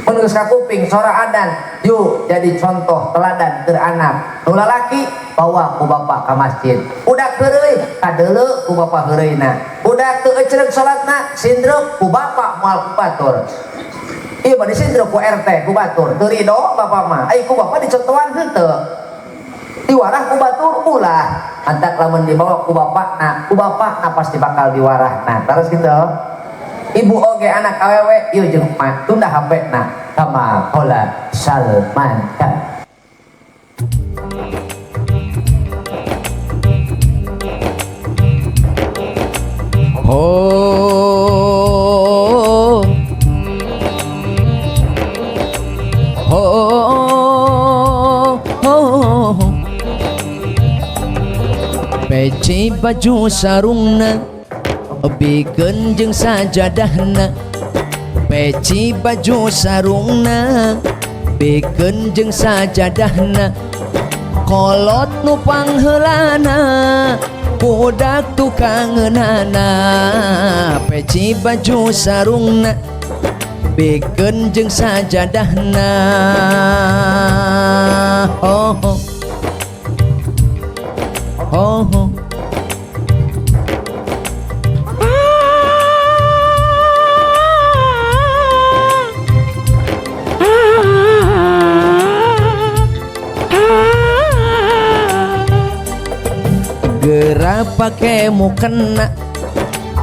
Mun geus kakuping sora adan, yuk jadi contoh teladan keur anak. Nu lalaki bawa ku bapak ka masjid. Udah heureuy kadeuleu ku bapak heureuyna. Udah teu ecreg salatna, sindreuk ku bapak moal ku batur. Ieu mah disindreuk ku RT ku batur. Teu rido bapak mah. Ai ku bapak dicontohan henteu. Diwarah ku batur ulah. Antak lamun dibawa ku bapakna, ku bapakna pasti bakal diwarahna. Terus gitu. Ibu oge anak awewe ieu jeung emak tunda HP-na kama qala Salman. Oh, oh, oh, peci baju sarungna bikeun jeung sajadahna, peci baju sarungna bikeun jeung sajadahna, kolot nu pangheulana budak tukangeunana, peci baju sarungna bikeun jeung sajadahna. Oh, oh, oh, oh. Geura pake mukena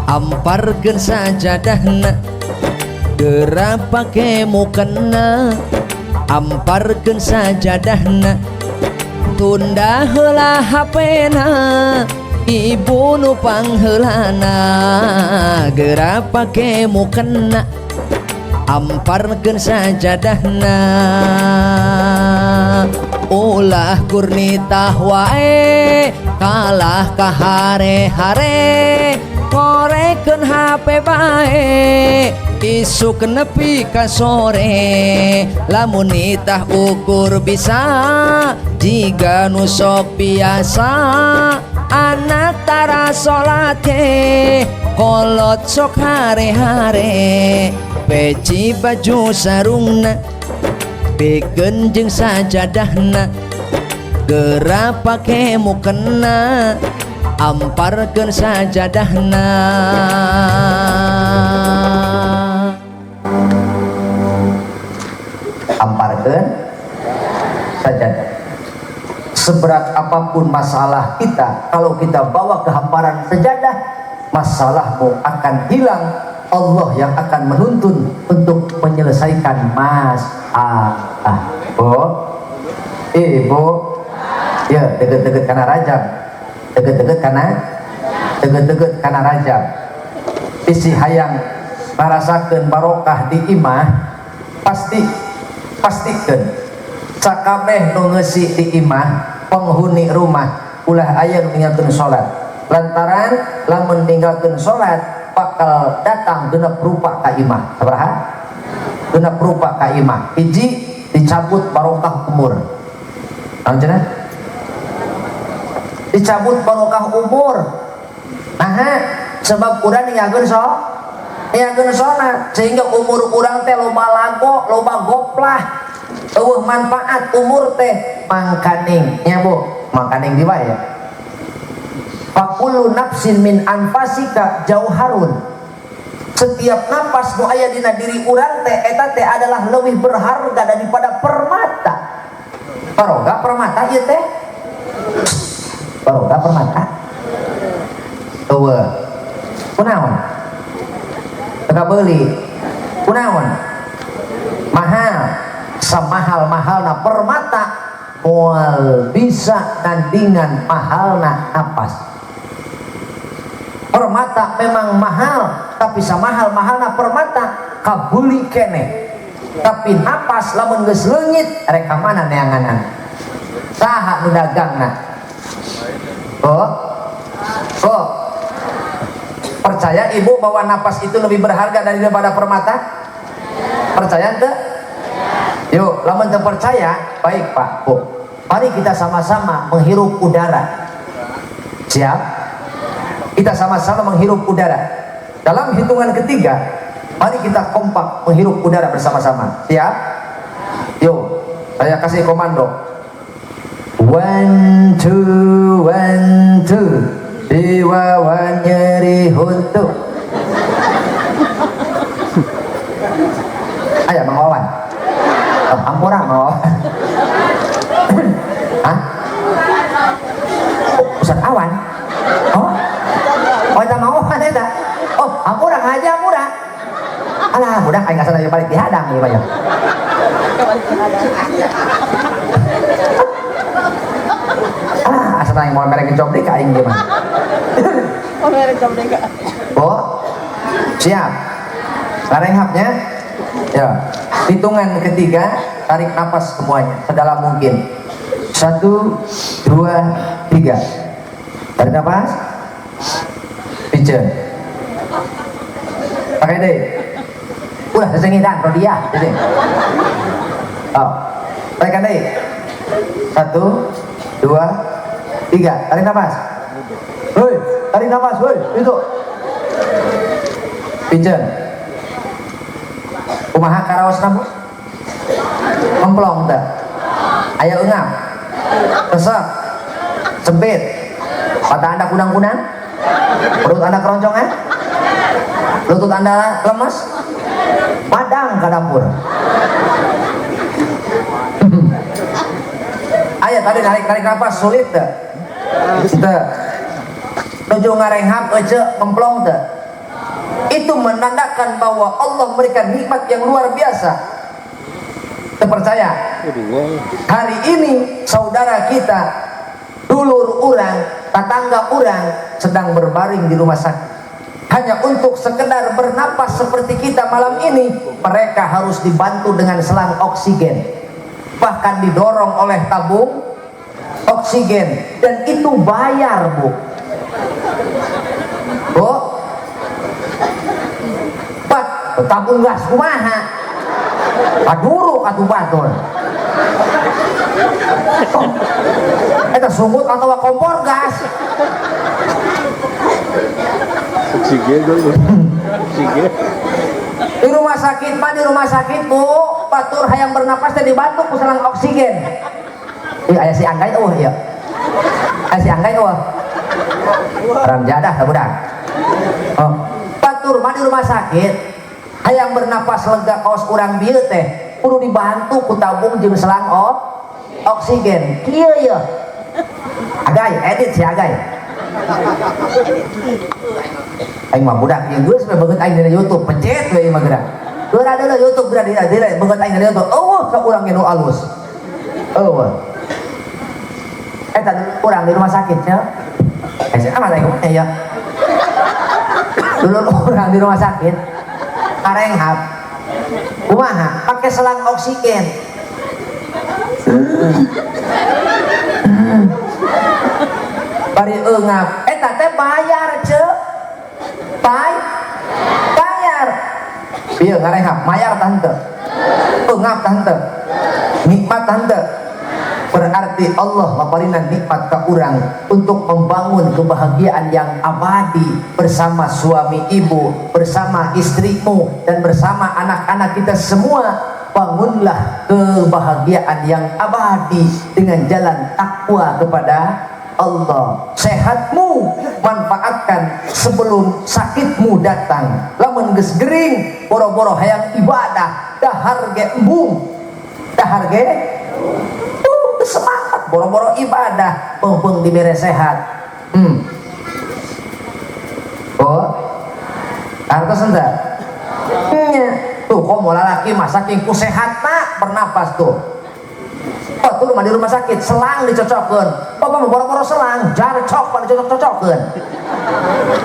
amparkeun sajadahna, geura pake mukena amparkeun sajadahna, tunda heula HP-na ibu nu pangheulana, geura pake mukena Amparkeun sajadahna. Ulah kur nitah wae, kalah ka hare-hare, ngorekeun HP bae isuk nepi ka sore. Lamun nitah ukur bisa jiga nu sok biasa, anak tara salat ge kolot sok hare-hare. Peci baju sarungna pikeun jeung sajadahna, geura pake mukena amparkeun sajadahna. Amparkeun sajadah. Seberat apapun masalah kita, kalau kita bawa ke hamparan sejadah, masalahmu akan hilang. Allah yang akan menuntun untuk menyelesaikan masalah. Bu, ibu, ya deket-deket karena rajab, deket-deket karena, deket-deket karena rajab. Isi hayang ngarasakeun barokah di imah, pasti pastikan sakabeh nu ngeusi di imah, penghuni rumah ulah aya nu ninggalkeun salat. Lantaran lamun ninggalkeun salat bakal datang genep rupa ka imah. Sabaraha? Genep rupa ka imah. Hiji, dicabut barokah umur. Naon cenah? Dicabut barokah umur. Naha? Sebab urang ninggalkeun ninggalkeun salat, sehingga umur urang teh loba lago, loba goplah, eueuh manfaat umur teh. Mangkaning nya Bu, mangkaning di wae. Fakulu nafsin min anfasika jauharun. Setiap napas nu aya dina diri urang teh eta teh adalah leuwih berharga daripada permata. Baroga permata ieu teh? Baroga permata? Eueuh. Kunaon? Teu kabeuli. Kunaon? Mahal. Samahal-mahalna permata moal bisa nandingan mahalna napas. Permata memang mahal, tapi samahal-mahalna permata kabuli keneh. Tapi napas lamun geus leungit rek ka mana neanganan? Saha nu dagangna? Oh. Oh. Percaya ibu bahwa napas itu lebih berharga daripada permata? Percaya teu? Yuk, lamun teu percaya, baik Pak, Bu. Mari kita sama-sama menghirup udara. Siap? Kita sama-sama menghirup udara. Dalam hitungan ketiga, mari kita kompak menghirup udara bersama-sama. Siap? Yuk, saya kasih komando. 1 2 1 2. Diwawan nyeri huntu. Ayo Mang Wawan. Oh, ampura Mang Wawan. Hah? Oh, Ustaz Awan. Oh. Oh, eta Mang Wawan eta. Oh, ampura ngaji ampura. Alah, budak aing asal balik dihadang ieu mah ya. Ah, asal aing mau merek jobdek aing ieu mah. Oh, merek jobdek. Oh. Siap. Larenghapnya. Ya. Hitungan ketiga, tarik napas semuanya sedalam mungkin. 1 2 3. Tarik napas. Piceun. Pakai deh. Ulah sesengitan Rodia, jadi. Oh. Tarik deh. 1 2 3. Tarik napas. Hoi, tarik napas, hoi, itu. Piceun. Kumaha karaosna, Bu? Memplong teh. Aya eungap. Resep. Sempit. Mata Anda kunang-kunang? Perut Anda keroncongan? Lutut Anda lemas? Padang ke dapur. Ayo tadi narik napas sulit teh. Teu. Nuju ngarenghap ece memplong teh. Itu menandakan bahwa Allah memberikan nikmat yang luar biasa. Terpercaya. Hari ini saudara kita, dulur urang, tetangga urang sedang berbaring di rumah sakit. Hanya untuk sekedar bernapas seperti kita malam ini, mereka harus dibantu dengan selang oksigen, bahkan didorong oleh tabung oksigen, dan itu bayar, Bu. Bu, Pak, tabung gas kumaha? Paduruk atuh batur. Oh, eta sungut atau kompor gas? Oksigen dulu. Oksigen. Di rumah sakit, Pak, di rumah sakit, Bu, batur hayang bernapas teh dibantu ku selang oksigen. Ih, aya si Anggai eueuh ieu. Aya si Anggai eueuh. Haram jadah tah budak. Oh, batur mah di rumah sakit hayang bernapas lega kaos urang bieu teh kudu dibantu ku tabung jeung selang oksigen. Kieu ye. Agai, edit si Agai. Aing mah budak ieu geus we beungeut aing dina YouTube, pencet we ieu mah geura. Geura deuleu YouTube geura dina dina beungeut aing dina YouTube. Eueuh ka urang ge nu alus. Eueuh. Eta urang di rumah sakit nya. Eh, amat aing kumaha ya. Dulur urang di rumah sakit karenghap. Kumaha? Pakai selang oksigen. Bari eungap. Eta teh bayar, Ceu. Bayar. Ieu ngarehap, mayar tah henteu. Eungap tah henteu. Nikmat tah henteu. Berarti Allah maparinan nikmat ka urang untuk membangun kebahagiaan yang abadi bersama suami ibu, bersama istrimu, dan bersama anak-anak kita semua. Bangunlah kebahagiaan yang abadi dengan jalan takwa kepada Allah. Sehatmu manfaatkan sebelum sakitmu datang. Lamun geus gering, boro-boro hayang ibadah, dahar ge embung, dahar ge semangat, boro-boro ibadah, pengpeng dibere sehat. Oh, artos henteu? Nya. Tuh kok mau lalaki mah saking ku sehat tak bernapas tuh. Oh, tuh rumah di rumah sakit selang dicocokkeun. Bapak mah boro-boro selang, jarcok pan dicocok-cocokkeun.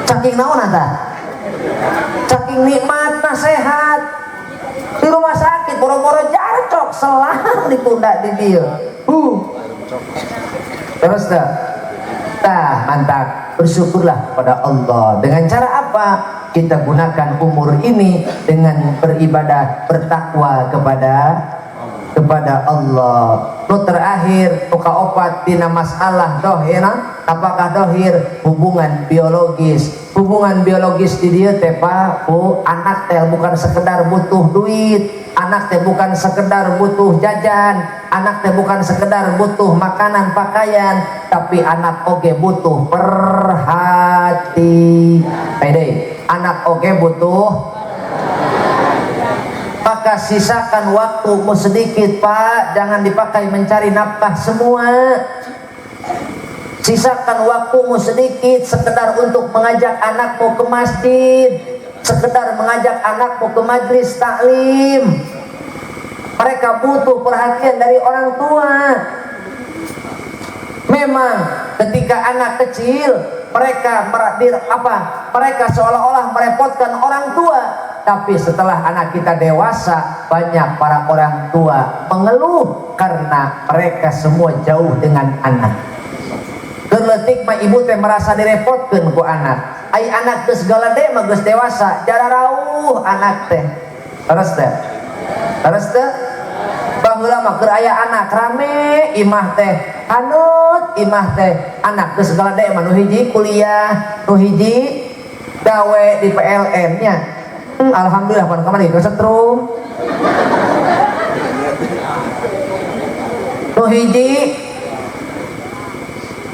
Saking naon tah? Saking nikmatna sehat. Di rumah sakit boro-boro jarcok selang ditunda di dieu. Terus dah. Tah, mantap. Bersyukurlah kepada Allah. Dengan cara apa? Kita gunakan umur ini dengan beribadah, bertakwa kepada Allah. Nu terakhir, nu kaopat dina masalah dohir, apakah dohir hubungan biologis. Hubungan biologis di dieu teh Pak, Bu, anak teh bukan sekedar butuh duit, anak teh bukan sekedar butuh jajan, anak teh bukan sekedar butuh makanan, pakaian, tapi anak oge butuh perhatian. Pede, anak oge butuh. Maka sisakan waktumu sedikit, Pak, jangan dipakai mencari nafkah semua. Sisakan waktumu sedikit sekedar untuk mengajak anakmu ke masjid, sekedar mengajak anakmu ke majelis taklim. Mereka butuh perhatian dari orang tua. Memang ketika anak kecil mereka mereka seolah-olah merepotkan orang tua. Tapi setelah anak kita dewasa, banyak para orang tua mengeluh karena mereka semua jauh dengan anak. Keur leutik mah ibu teh merasa direpotkeun ku anak. Ai anak geus galede mah geus dewasa, jararauh anak teh. Terus teh. Terus teh. Baheula mah keur aya anak rame imah teh, haneut imah teh. Anak geus galede mah nu hiji kuliah, nu hiji gawe di PLN nya. Alhamdulillah pan kamari kesetrum. Nu hiji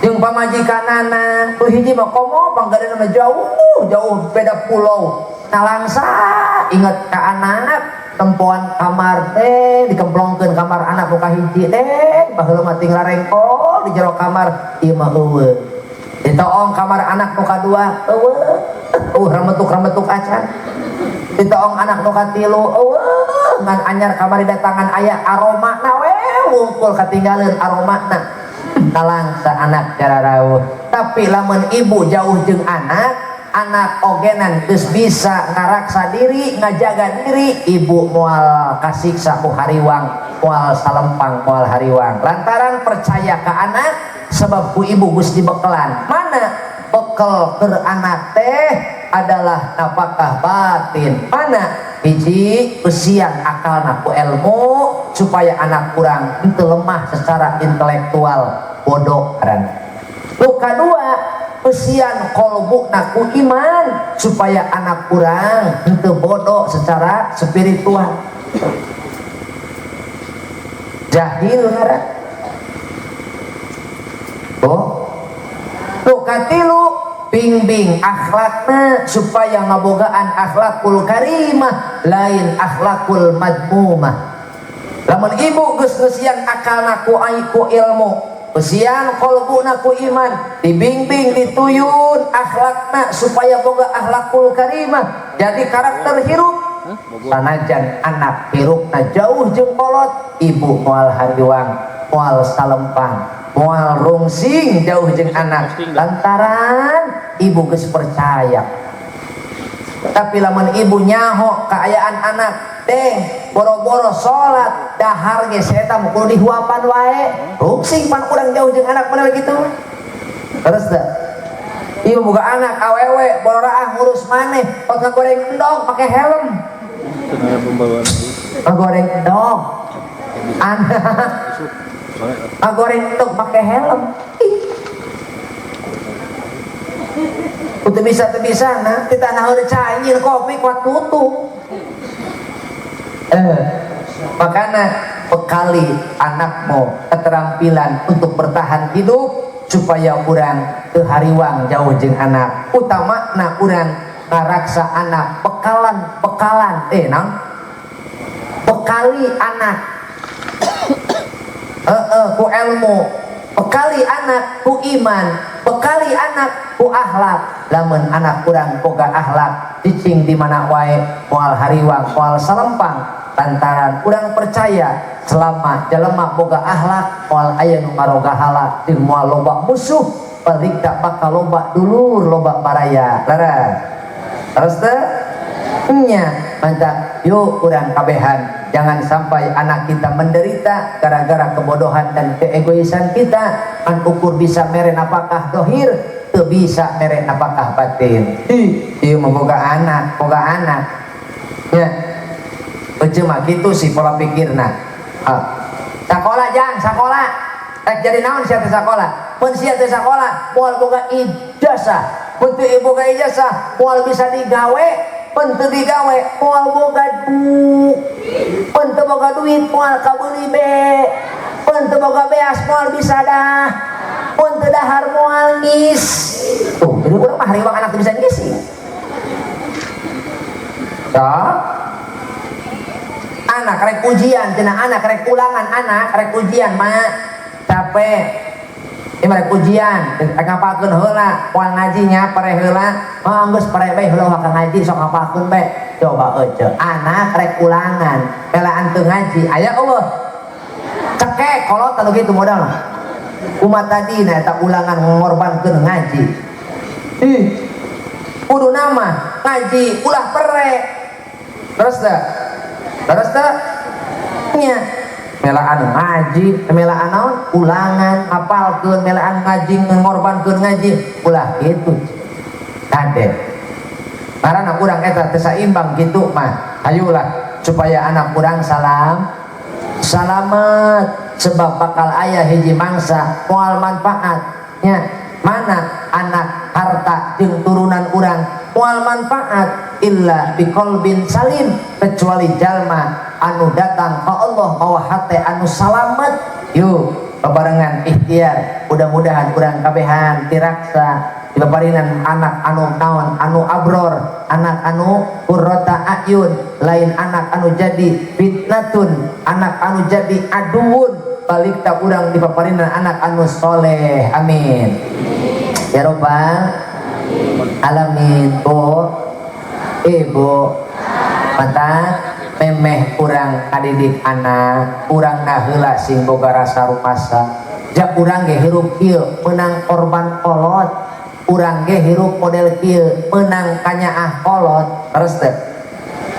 jeung pamajikanana, nu hiji mah komo panggadana mah jauh, jauh beda pulau. Nalangsa inget ka anak, tempoan kamar teh dikemplongkeun kamar anak nu kahiji teh, baheula mah tinggal rengkol di jero kamar ieu mah eueuh. Ditoong kamar anak nu kadua eueuh, eueuh remetuk-remetuk acan. Ditoong anak nu katilu eueuh, ngan anyar kamari datangan aya aroma na we wungkul katinggaleun aromana. Nalangsa anak jararauh. Tapi lamun ibu jauh jeung anak, Anak ogenan geus bisa ngaraksa diri, ngajaga diri, ibu moal kasiksa ku hariwang, moal salempang, moal hariwang. Lantaran percaya ke anak sebab ku ibu geus dibekelan. Mana bekel ke anak teh adalah nafkah batin. Mana hiji besian akalna ku ilmu supaya anak kurang henteu lemah secara intelektual, bodoh ngaranna. Nu kadua, besian kolbuna ku iman supaya anak kurang henteu bodoh secara spiritual, jahil ngaran. Oh, nu katilu, bimbing akhlakna supaya ngabogaan akhlakul karimah, lain akhlakul madmumah. Lamun ibu geus ngeusian akalna ku ku ilmu, besian kolbuna ku iman, dibimbing, dituyun akhlakna supaya boga akhlakul karimah, jadi karakter hirup, sanajan anak hirupna jauh jeung kolot, ibu moal hariwang, moal salempang, moal rungsing jauh jeung anak, lantaran ibu geus percaya. Tapi lamun ibu nyaho kaayaan anak teh boro-boro salat, dahar ge eta mah kudu dihuapan wae, rungsing pan urang jauh jeung anak model kitu. Terus teh ibu boga anak awewe bororaah ngurus maneh, pot ngagoreng endog pakai helm. Ngagoreng endog, anak ngagoreng endog pakai helm. Ih. Untuk bisa tuh bisa nah kita nah udah cair kopi kuat tutung. Makanya bekali anakmu keterampilan untuk bertahan hidup supaya urang teu hariwang jauh jeung anak. Utama na urang ngaraksa anak bekalan, bekalan naon, bekali anak ku ilmu, bekali anak ku iman, bekali anak ku akhlak. Lamun anak kurang boga akhlak, cicing di mana wae moal hariwang, moal salempang, lantaran urang percaya selama jelema boga akhlak moal aya nu ngarogahala jeung moal loba musuh, balik tak bakal loba dulur, loba baraya. Lara terus teh nya mantap. Yuk urang kabehan, jangan sampai anak kita menderita gara-gara kebodohan dan keegoisan kita. Kan ukur bisa mere napakah dohir, teu bisa mere napakah batin. Ih, ieu mah boga anak, boga anak nya. Ece mah kitu sih pola pikirna. Ah. Sakola jang, sakola. Rek jadi naon sia teh sakola? Mun sia teh sakola, moal boga ijazah. Mun teu boga ijazah, moal bisa digawe. Mun teu digawe, moal boga duit. Mun teu boga duit, moal kabeuli be. Mun teu boga beas, moal bisa dah. Mun teu dahar, moal ngis. Tuh, jadi urang mah hariwang anak teu bisa ngisi. Tah? Anak rek ujian, cenah anak rek ulangan, anak rek ujian mah capek. Ieu mah rek ujian, rek ngapalkeun heula, moal ngaji nya pare heula. Oh, geus pare bae heula ka ngaji sok ngapalkeun bae. Coba euceu, anak rek ulangan, helaan teu ngaji, aya eueuh. Cekek kolot anu kitu modal. Umat tadi na eta ulangan ngorbankeun ngaji. Ih. Kudu nama ngaji ulah pere. Terus teh? Terus teh? Nya. Melaan ngaji, melaan naon? Ulangan, hafalkeun, melaan ngaji, ngorbankeun ngaji, ulah kitu. Kade. Karena urang eta teu saimbang kitu mah. Hayulah supaya anak urang salam salamet, sebab bakal aya hiji mangsa moal manfaat nya. Mana anak, harta jeung turunan urang moal manfaat illa biqalbin salim, kecuali jalma anu datang ka Allah mawa hate anu salamet. Yuk babarengan ikhtiar, mudah-mudahan urang kabehan tiraksa dibaparinan anak anu naon, anu abror, anak anu qurrata ayun, lain anak anu jadi fitnatun, anak anu jadi aduun, balik tak urang dipaparinan anak anu soleh. Amin ya robbal alamin. Bu, ibu, mata memeh urang kadidik anak urang naheula sing boga rasa rumasa. Jak urang ge hirup ieu meunang korban kolot. Urang ge hirup model kieu meunang kanyaah kolot, leres teu?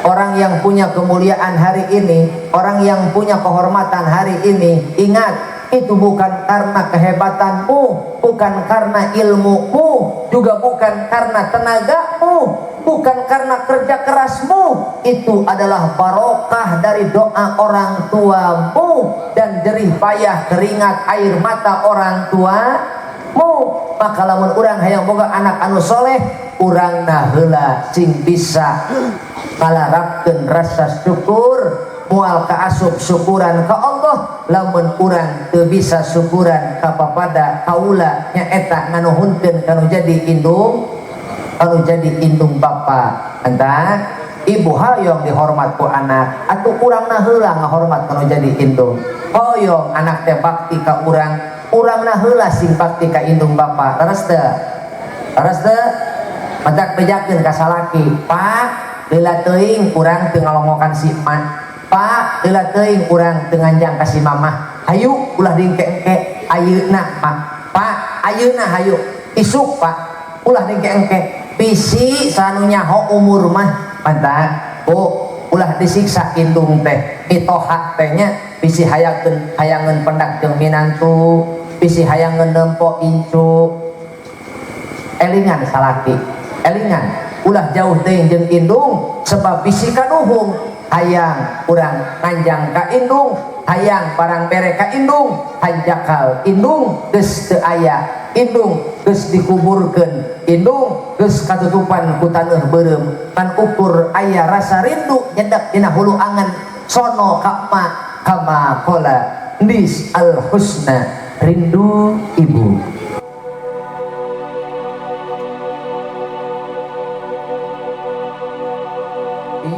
Orang yang punya kemuliaan hari ini, orang yang punya kehormatan hari ini, ingat, itu bukan karena kehebatanmu, bukan karena ilmumu, juga bukan karena tenagamu, bukan karena kerja kerasmu. Itu adalah barokah dari doa orang tuamu dan jerih payah keringat air mata orang tuamu. Maka lamun urang hayang boga anak anu soleh, urang heula sing bisa ngalarapkeun rasa syukur. Moal kaasup syukuran ka Allah lamun urang teu bisa syukuran ka papada kaula, nyaeta nganuhunkeun kanu jadi indung, anu jadi indung bapa. Entah ibu hoyong dihormat ku anak, atuh urangna heula ngahormat kanu jadi indung. Hoyong anak teh bakti ka urang, urangna heula sing bakti ka indung bapa. Leres teu? Leres teu? Matak bejakeun ka salaki, Pak, heula teuing urang teu ngalongokan si emak. Pak, heula teuing urang teu nganjang ka si mamah. Hayu ulah dingke-engke ayeuna, Pak. Pak, ayeuna hayu. Isuk, Pak, ulah dingke-engke. Bisi sanu nyaho umur mah. Mantap, Bu, ulah disiksa indung teh. Mitoha teh nya bisi hayakeun hayangeun pendak jeung minantu, bisi hayangeun nempo incu. Elingan salaki, elingan ulah jauh teuing jeung indung, sebab bisi kaduhung hayang urang nganjang ka indung, hayang barang bere ka indung, hanjakal indung geus teu aya, indung geus dikuburkeun, indung geus katutupan ku taneuh beureum. Ngan ukur aya rasa rindu nyedek dina hulu angen sono ka emak, kama qala ndis al husna, rindu ibu.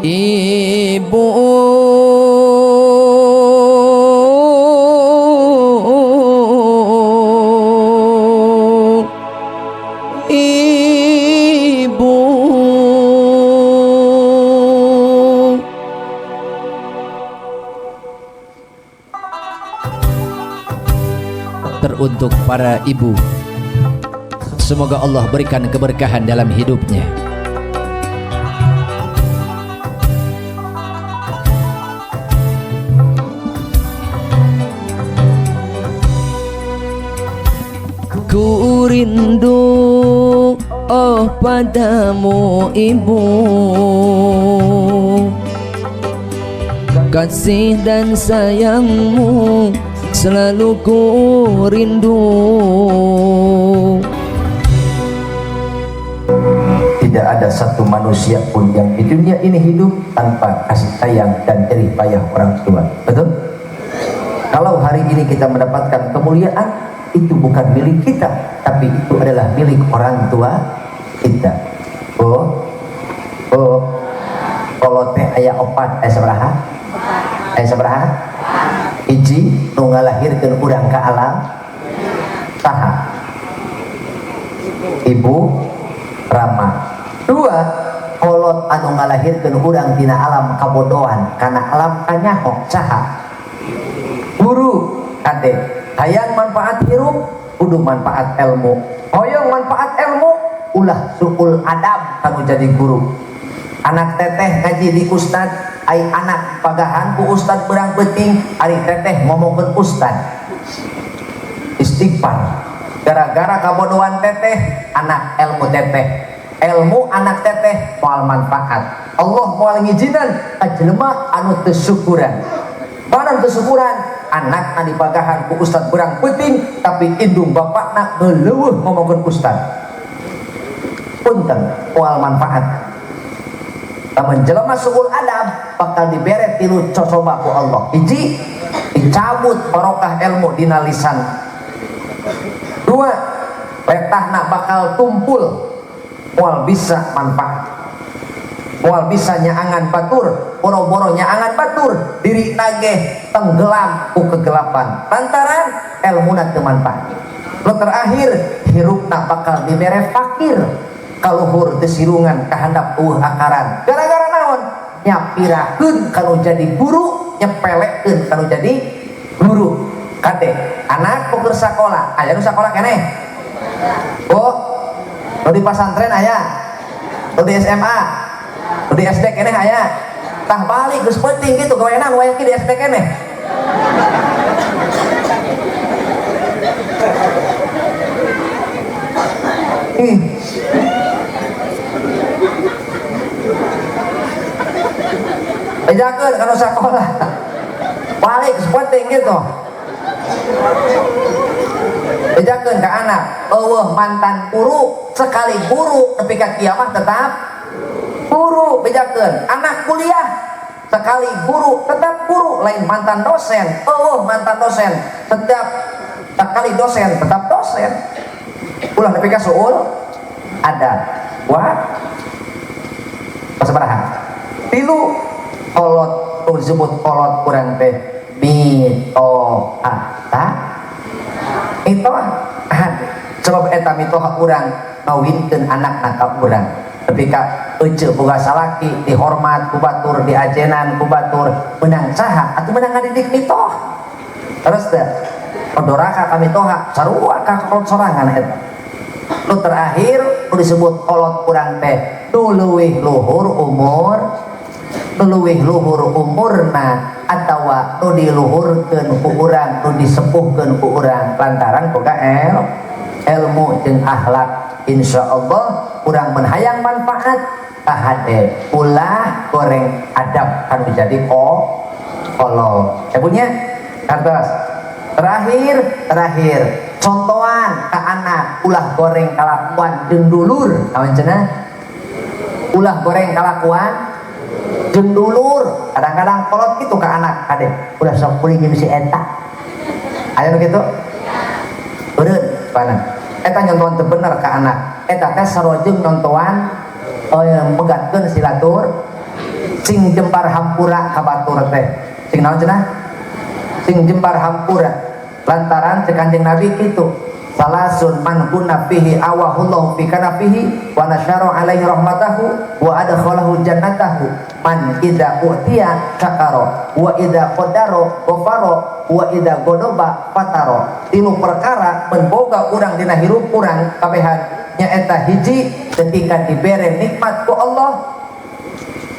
Ibu, ibu, Teruntuk para ibu, semoga Allah berikan keberkahan dalam hidupnya. Ku rindu oh padamu ibu, kasih dan sayangmu selalu ku rindu. Tidak ada satu manusia pun yang di dunia ini hidup tanpa kasih sayang dan jerih payah orang tua. Betul? Kalau hari ini kita mendapatkan kemuliaan, itu bukan milik kita, tapi itu adalah milik orang tua kita. Oh, oh, kalau teh aya opat, aya sabaraha? Aya sabaraha? Hiji nu ngalahirkeun urang ka alam saha? Ibu Rama. Dua, kolot anu ngalahirkeun urang dina alam kabodohan kana alam kanyaho saha? Guru. Kade hayang manfaat hirup kudu manfaat ilmu, hoyong manfaat ilmu ulah suul adab kanu jadi guru. Anak teteh ngaji di ustad, ai anak pagahan ku ustad berang peuting, ari teteh ngomongkeun ustad. Istighfar. Gara-gara kabodohan teteh, anak ilmu teteh, ilmu anak teteh moal manfaat. Allah moal ngijinan ka jelema anu teu syukuran. Mana teu syukuran? Anak anu dipagahan ku ustad berang peuting, tapi indung bapakna ngeleuweuh ngomongkeun ustad. Punten, moal manfaat. Lamun jelema suul adab bakal dibere tilu cocoba ku Allah. Hiji, dicabut barokah ilmu dina lisan. Dua, letahna bakal tumpul, moal bisa manfaat, moal bisa nyaangan batur, boro-boro nyaangan batur, diri nageh tenggelam ku kegelapan lantaran elmuna teu manfaat. Nu terakhir, hirupna bakal dibere fakir, kaluhur teu sirungan kahandap eueuh akaran. Gara-gara naon? Nyapirakeun kanu jadi guru, nyepelekeun kanu jadi guru. Kade anak keur sakola, aya nu sakola keneh? Oh, Nu di pasantren aya, nu di SMA, nu di SD keneh aya. Tah balik geus penting gitu gaweana nu aya di SD keneh. Ih. Bejakeun kana sakola. Balik geus penting gitu. Bejakeun ka anak, eueuh mantan guru, sekali guru nepi ka kiamah tetap guru. Bejakeun anak kuliah, sekali guru tetap guru, lain mantan dosen. Eueuh mantan dosen, setiap sekali dosen tetap dosen. Ulah nepi ka suul ada. Wah. Pasabaraha? Tilu kolot disebut kolot kurang teh mitoha. Mitoha sebab eta mitoha urang ngawinkeun anakna ka urang. Tapi ka ece boga salaki dihormat ku batur, diajenan ku batur, menang saha atuh menang ngadidik mitoha. Terus teh doraka ka mitoha sarua ka kolot sorangan eta. Nu terakhir nu disebut kolot urang teh nu leuwih luhur umur, nu leuwih luhur umurna atawa nu diluhurkeun ku urang, nu disepuhkeun ku urang lantaran boga ilmu jeung akhlak. Insyaallah urang menhayang manfaat kahade ulah goreng adab anu jadi kolot. Punya kartos terakhir contohan ka anak ulah goreng kalakuan jeung dulur. Naon cenah? Ulah goreng kalakuan jeung dulur. Kadang-kadang kolot kitu ka anak kade ulah sok kuring jeung si eta. Aya nu kitu? Beureun pana. Eta nyontohan teu bener ka anak. Eta teh sarua jeung nyontohan megatkeun silatur sing jembar hampura ka batur teh. Sing naon cenah? Sing jembar hampura. Lantaran cek Kanjeng Nabi kitu, salasun man kunna fihi awahullahu fi kanafihi wa nasyara alaihi rahmatahu wa adkhalahu jannatahu man idza utiya syakara wa idza qadara ghafara wa idza ghadaba fatara. Tilu perkara menboga urang dina hirup urang kabehan nyaeta hiji ketika dibere nikmat ku Allah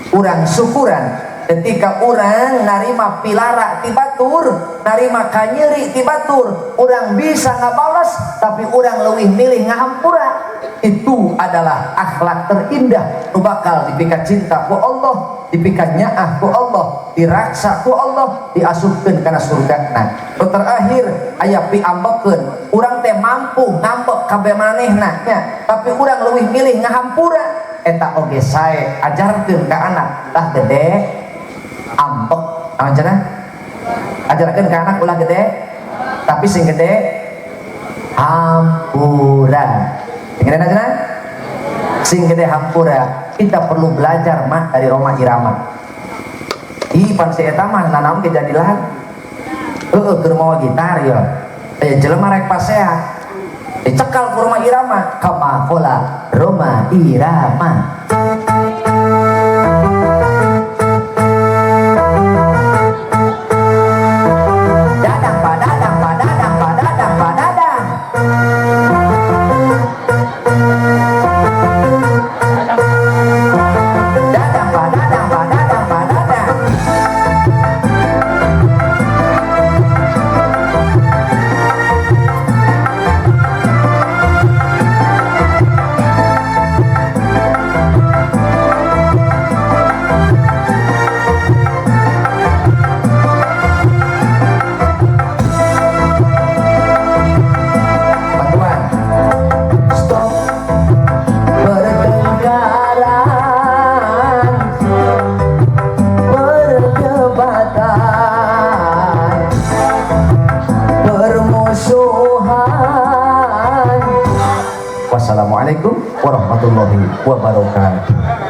urang syukuran. Ketika urang narima pilara ti batur, narima kanyeri ti batur, urang bisa ngabales tapi urang leuwih milih ngahampura. Itu adalah akhlak terindah nu bakal dipika cinta ku Allah, dipika nyaah ku Allah, diraksa ku Allah, diasupkeun kana surgana. Nu terakhir aya piambekeun, urang teh mampu ngambek kabeh manehna nya, tapi urang leuwih milih ngahampura. Eta oge sae ajarkeun ka anak tah gede ambek. Naon cenah? Ajarkeun ka anak ulah gede tapi sing gede hampura. Sing gede cenah? Sing gede hampura. Kita perlu belajar mah dari Rhoma Irama. Ih pan si eta mah nanaon ge jadi lagu. Heueuh keur mawa gitar ya. Aya jelema rek pasea. Dicekal ku Rhoma Irama kama qala Rhoma Irama. Dadang padadang padadang padadang padadang. Dadang padadang padadang padadang. Wassalamualaikum warahmatullahi wabarakatuh.